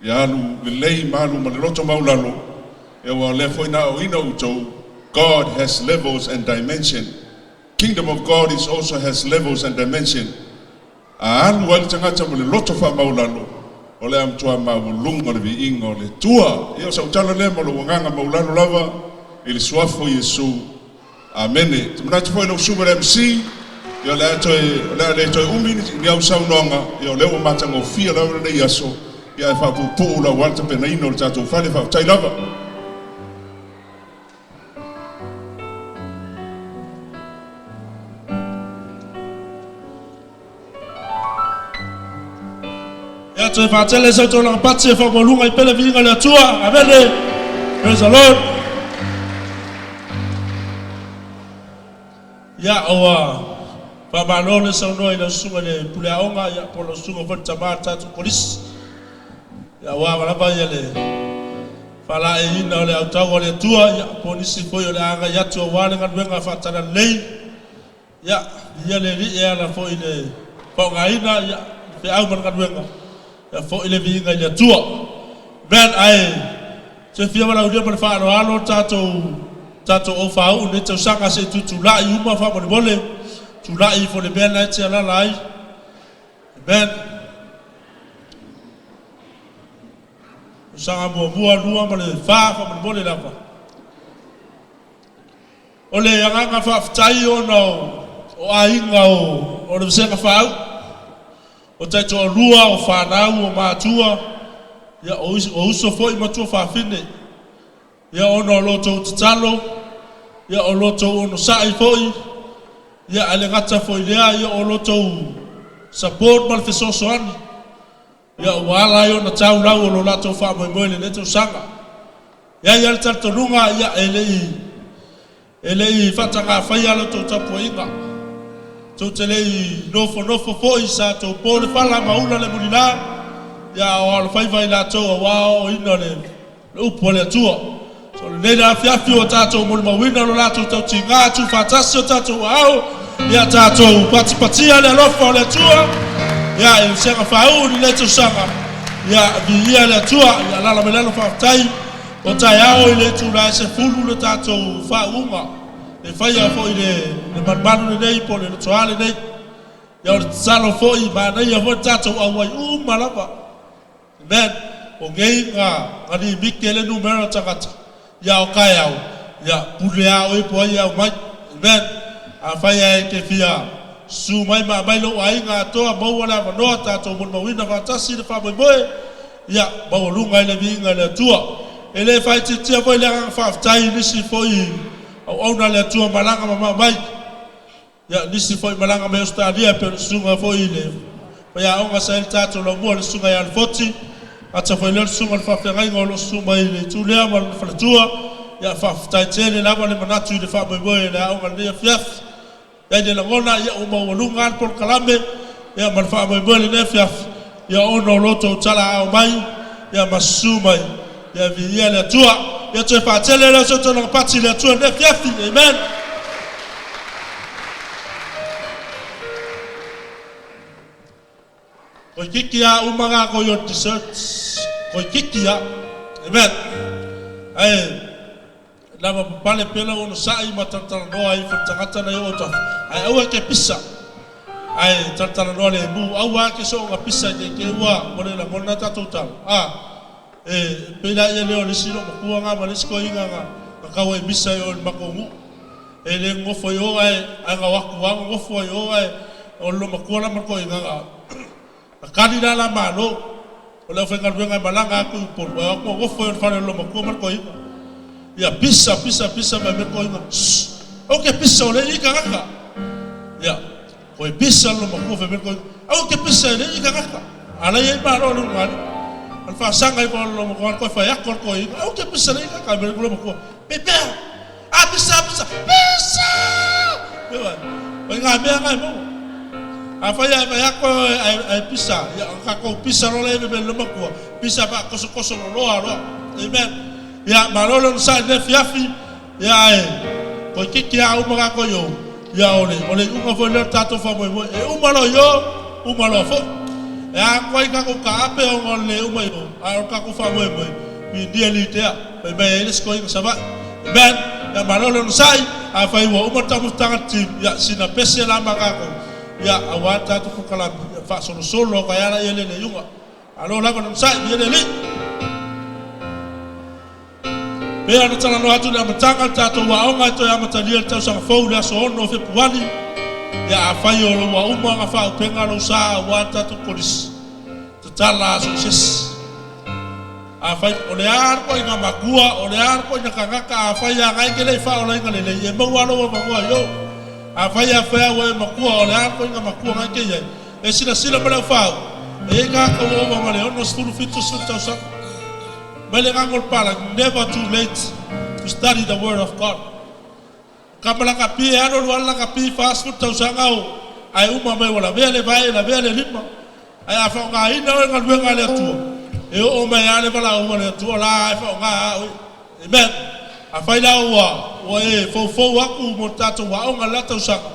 S9: Ia alu lelei ma alu ma le loto maualalo, aua o lea foi na aoaoina outou, God has levels and dimension. Kingdom of God is also has levels and dimension. A alu ai le tagata ma le loto faamaualalo, o le a matua maualuga le viiga o le Atua. Ia o sau tala lea ma lou agaga maualalo lava i le suafa o Iesu. Amene. Te manatu foi lau susuga i le MC, ia o le a toe o le a le toe umi ni au saunoaga, ia o lea ua matagofie lava lenei aso, ia ae faapuupuu lau aua le tapenaina o le tatou fale. Faafetai lava.
S1: Ia toe faatele sau tolaga pati e whaamoluga i pele viiga le Atua. Amene. Praise the Lord. Ia ua faamalo le saunoa i lau susuga i le pule aoga, ia po o lau susuga foi le tama o le tatou kolisi. Ia aua lava ia le faalaeiina o le autau a le Atua, ia po o nisi foi o le a agai atu aua le galuega faatalalelei. Ia, viia le Alii e ala foi i le faaaogaina, ia, le feau ma le galuega, ia foi le viiga i le Atua. Amen. Ae toe fia valaaulia ma le faaaloalo tatou aufāu'u i lenei tausaga se i tutulai uma faamolemole, tulai ifo i le mea lena e te alaala ai. Amen. Tausaga muamua, lua ma le fa faamolemole lava. O le agaga faafetai ona o aiga o le Vasega Faauu, o taitoalua, o fanau, o matua, ia o uso foi ma tuafafine. Ia ona o lo outou tatalo, ia o lo outou onosai foi, ia ae le gata foi i lea, ia o lo outou support ma le fesoasoani, ia ua ala ai ona tau lau o lo latou faamoemoe i lenei tausaga. E i ai lava le talitonuga, ia e le i e le i faatagafaia la outou tapuaiga. Tou te le i nofonofo foi sa tou po le fala ma ula le mulila, ia a o alofaiva i latou aua aoaoina o le upu a le Atua. So o lenei le afiafi ua tatou molimauina lo latou tautiga tuufaatasi o tatou aao, ia tatou patipatia le alofa o le Atua, ia i vasega faauu i lenei tausaga, ia viia le Atua, ia alaala mai lalo faafetai. O taeao i le itula e 10 le tatou faauuga e faia foi le le malumalu lenei po o le lotoa lenei. Ia o le tatalo foi, manaia foi le tatou auai uma lava. Amen. O nei na na limiti ai le numera o tagata, ia o taeao, ia pule lava oe po o ai e aumai. Amen. Afai lava e te fia susu mai ma aumai lou aiga atoa, maua le avanoa tatou molimauina faatasi le faamoemoe, ia maualuga ai le viiga i le Atua. E le faaitiitia foi le agaga faafetai i nisi foi auauna a le Atua malaga mamao mai, ia nisi foi malaga mai Ausetalia e pei o le susuga foi i le faiaoga sa i ai le tatou laumua le susuga ia Alefoti, ata foi lea o le susuga i le faafeagaiga o lo o susu mai i le itu lea ma lona faletua. Ia faafetai tele lava le manatu i le faamoemoe o le aoga i lenei afiafi. E i ai le lagona, ia ua maualuga lava le polokalame ia ma le faamoemoe i lenei afiafi, ia ona o lo outou talaaao mai ia ma susu mai, ia viia le Atua. Ia toe faatele lea o se tou lavapati i le Atua i lenei afiafi. Amen. Toeitiiti lava uma latou i o desserts. Toeitiiti lava. Amen. Ae lava papale pea lau onosai ma talatalanoa ai ifo i le tagata na i ou autafa. Ae aua e te pisa. Ae talatalanoa lemu. Aua e te soona pisa i te i te ua ua le lagona tatou tala. A, e pei laia lea o le isi loomatua na ma le isi toeaina na na tau ai misa i o i le matou nuu. E le nonofo i o ae ae na o atu lava nonofo ai i o ae o le loomatua la ma le toeaina na Na kali la la Malo o le aufaigaluega e malaga atu i Upolu ae o atu nofo ai o le fale o le loomatua ma le toeaina. Ia pisa pisa pisa mai mai le toeaina, Shh! Aua te pisa o lea e i ai tagata. Ia, toe pisa le loomatua fai mai le toeaina, Aua te pisa e lea e i ai tagata. A la e i ai Malo o le ulugalii. A le faasaga ifo a le loomatua toe fai atu a le toeaina, Aua te pisa lea e i ai tagata. Fai mai le loomatua, Pepea! A pisa pisa pisa! O ngā mea ngai mo. A fai ai fai ako ai ai pisa, ia ka kou pisa loa le me le matua. Pisa fa koso koso loa loa. Amen. Ia malo le onosai i lenei afiafi. Ia ae toeitiiti lava uma tatou i o. Ia o le o le iuga foi lea o le tatou faamoemoe. E uma loa i o, uma loa foi. E a atu ai tatou taape ona o le le uma i o, ae o le tatou faamoemoe, we nearly there. Fai mai ai le isi toeaina Savaii. Amen. Ia malo le onosai. Afai ua uma le taumafataga a le team, ia sina pese la ma tatou, ia aua le tatou polokalame, ia faasolosolo atu ai lava laia le le iuga. Malo lava le onosai, viia le Alii. Pei ona talanoa atu i le amataga, le tatou aoga e toe amatalia i le tausaga fou i le aso 6 o Fepuari. Ia afai o ua uma ona faaupega lou sa aua le tatou kolisi, tatala aso i sesi. Afai, o le a le ituaiga matua, o le a le ituaiga tagata, afai lava na e te le i faaolaina lelei, e maua lava lou avanoa i o. Afai a fea ua e matua, o le a le ituaiga matua na e te i ai, e silasila ma le aufau, e i ai tagata ua ova ma le 60, 70 tausaga. Mai le agaga o le palagi, never too late to study the word of God. Ka ma lakapi e alu alu lava lakapi 40 tausaga o ae uma mai ua lavea le vae lavea le lima ae a faaaogaina oe galuega a le Atua e oo mai a le valaauga a le Atua la e faaaoga a oe. Amen. Afai la ua ua e foufou atu mo le tatou aoga i le la tausaga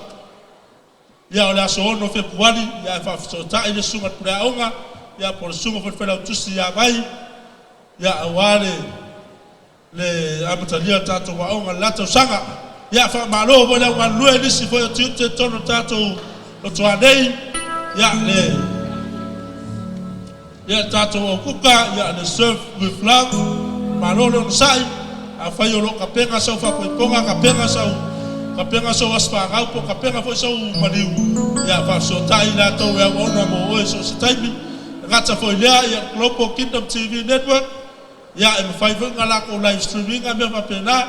S1: ia o le aso 6 o Fepuari ia e faafesootai le susuga i le pule aoga ia po o le susuga foi i le failautusi ia Vai ia aua le le amatalia o le tatou aoga i le la tausaga. Ia, faamalo foi le au galulue i nisi foi o tiute i totonu o le tatou lotoa nei, ia, le, ia, le tatou aukuka, ia, le Serve with Love, malo le onosai. Afai o lo o tapena sau faapoipoga, tapena sau, tapena sou aso fanau po o tapena foi sou maliu, ia, faafesootai i latou e auauna mo oe so o se taimi. E gata foi i lea, ia, Global Kingdom TV Network. Ia, e mafai foi ona latou live stream ina mea faapena.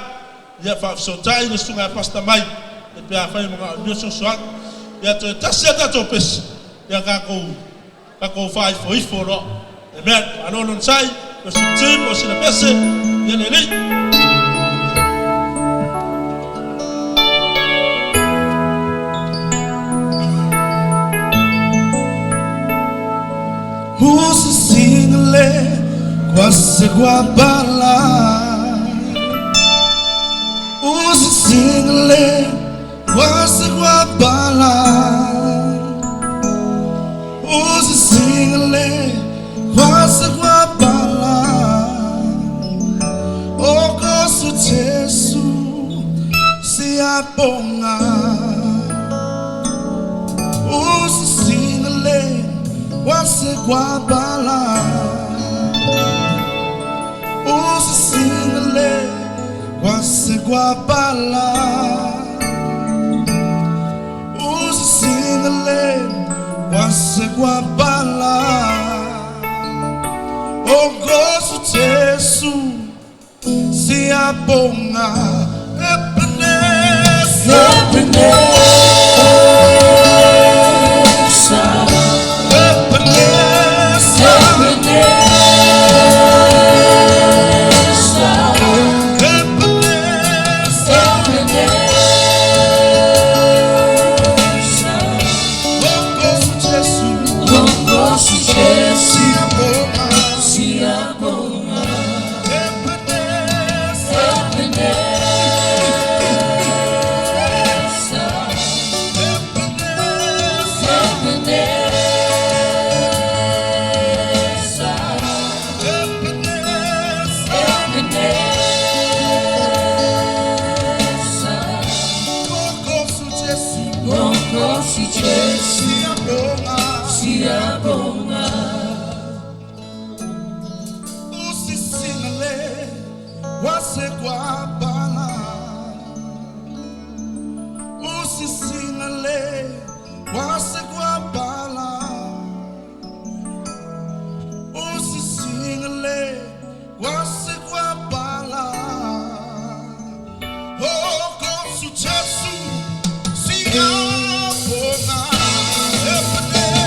S1: Ia, faafesootai le susuga ia Pastor Mike pe afai e manaomia fesoasoani. Ia, toe tasi lava tatou pese, ia tatou tatou faaifoifo loa. Amen. Malo le onosai, worship team mo sina pese, ia le Alii.
S5: Usisingile kwase kwabhala Usisingile kwase kwabhala Usisingile kwase kwabhala Okosu Jesu siyabonga Usisingile kwase kwabhala Usisingile kwase kwabhala Usisingile kwase kwabhala Okosu Jesu siyabonga Ebenezer Ebenezer
S4: Siyabonga
S5: Usisingale kwase kwabhala Usisingale kwase kwabhala Usisingale kwase kwabhala Oh Nkosi Jesu siyabonga Ebenezer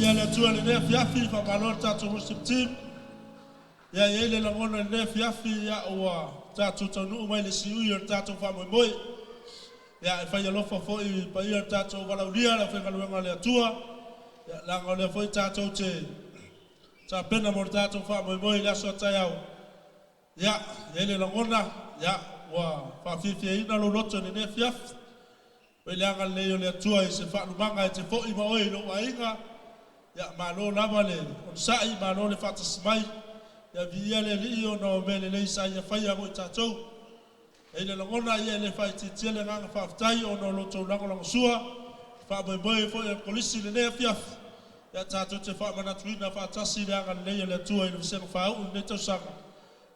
S1: Ia le Atua i lenei afiafi, faamalo le tatou worship team. Ia e i ai le lagona i lenei afiafi, ia ua tatou taunuu mai le siui o le tatou faamoemoe. Ia e fai alofa foi i paia o le tatou valaaulia, le aufaigaluega a le Atua. Ia leaga o lea foi tatou te tapena mo le tatou faamoemoe i le aso a taeao. Ia, e i ai le lagona, ia ua faafiafiaina lou loto i lenei afiafi. Oi le agalelei o le Atua i se faalumaga e te foi ma oe i lou aiga. Ia, malo lava le onosai, malo le faatasi mai. Ia viia le Alii ona o mea lelei sa Ia faia mo i tatou. E i le lagona ia e le faaitiitia le agaga faafetai ona o lo outou lagolagosua i faamoemoe foi o le Kolisi i lenei afiafi, ia tatou te faamanatuina faatasi le agalelei o le Atua i le vasega faauu i lenei tausaga,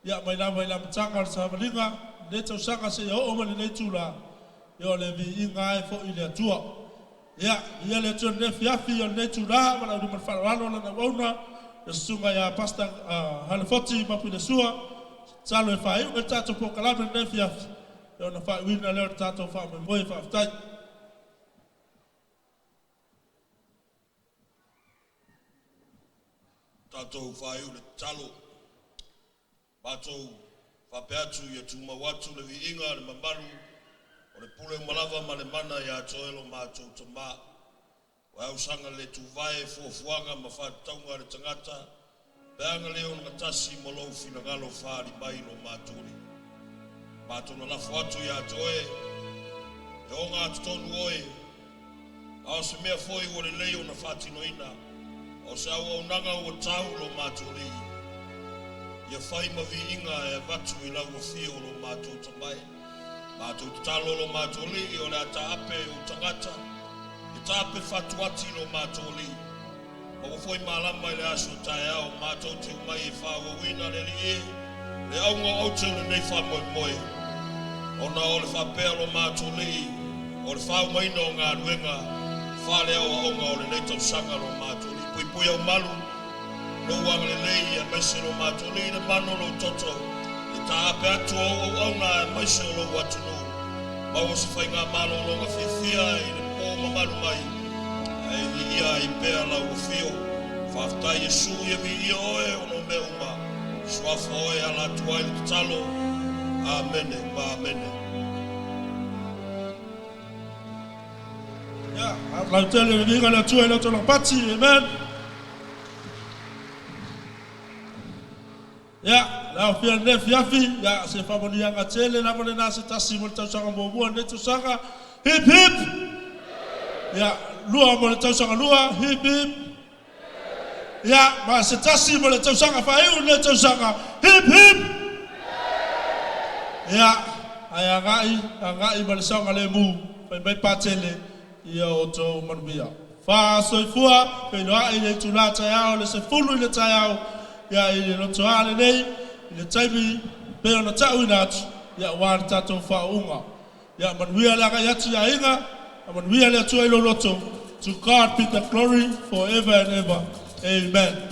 S1: ia mai lava i le amataga o le savaliga i lenei tausaga seia oo mai i lenei itula, ia o le viiga lava e foi i le Atua. Ia, viia le Atua i lenei afiafi, o lenei itula, valaauina ma le faaaloalo lana auauna, le susuga ia Pastor Alefoti Mapuilesua, e tatalo e faaiu mai le tatou polokalame i lenei afiafi, ona faaiuina lea o le tatou faamoemoe. Faafetai.
S10: Tatou faaiu i le tatalo. Matou faapea atu ia tumau atu le viiga, le mamalu o le pule uma lava ma le mana ia te Oe lo matou Tamā. O le ausaga le tuvae fuafuaga ma faatatauga a le tagata, pe a na le ogatasi ma lou finagalo faaali mai lo matou Alii. Matou lalafo atu ia te Oe, e ogatotonu Oe, a o se mea foi ua lelei ona faatinoina, o se auaunaga ua tau lo matou Alii, ia fai ma viiga e avatu i lau afio lo matou Tama e. Matou tatalo lo matou Alii o le a taape ou tagata, e taape fatuati lo matou Alii. Ma ua foi malama i le aso taeao, matou te umai e faaauauina le Alii e, le auga o aute o lenei faamoemoe. Ona o le faapea lo matou Alii, o le faaumaina o galuega faaleaoaoga o lenei tausaga lo matou Alii. Puipui au malu, lou agalelei aemaise lo matou Alii le manu o lou toto, e taape atu o auaunaga aemaise o lou atunuu. Maua se faiga malologa fiafia i le po mamalu mai, ae viia ai pea lau afio. Faafetai Iesu ia viia oe ona o mea uma. Suafa oe ala atu ai le tatalo. Amene ma amene.
S1: Ia, lautele le viiga o le Atua i le tou lavapati. Amen. Ia, le aofia i lenei afiafi, ia, se faamanuiaga tele lava lena se tasi mo le tausaga muamua i lenei tausaga. Hip hip! Ia, lua mo le tausaga lua, hip hip! Ia, ma se tasi mo le tausaga faaiu i lenei tausaga, hip hip! Ia, ae agai, agai ma le saogalemu, fai mai Patele, ia outou manuia. Faasoifua, feiloai i le itula taeao i le 10 i le taeao, ia i le lotoa lenei, i le taimi pei ona ta'uina atu, ia aua le tatou faauuga. Ia manuia le agai atu i aiga, manuia le Atua i lou loto. To God be the glory forever and ever. Amen.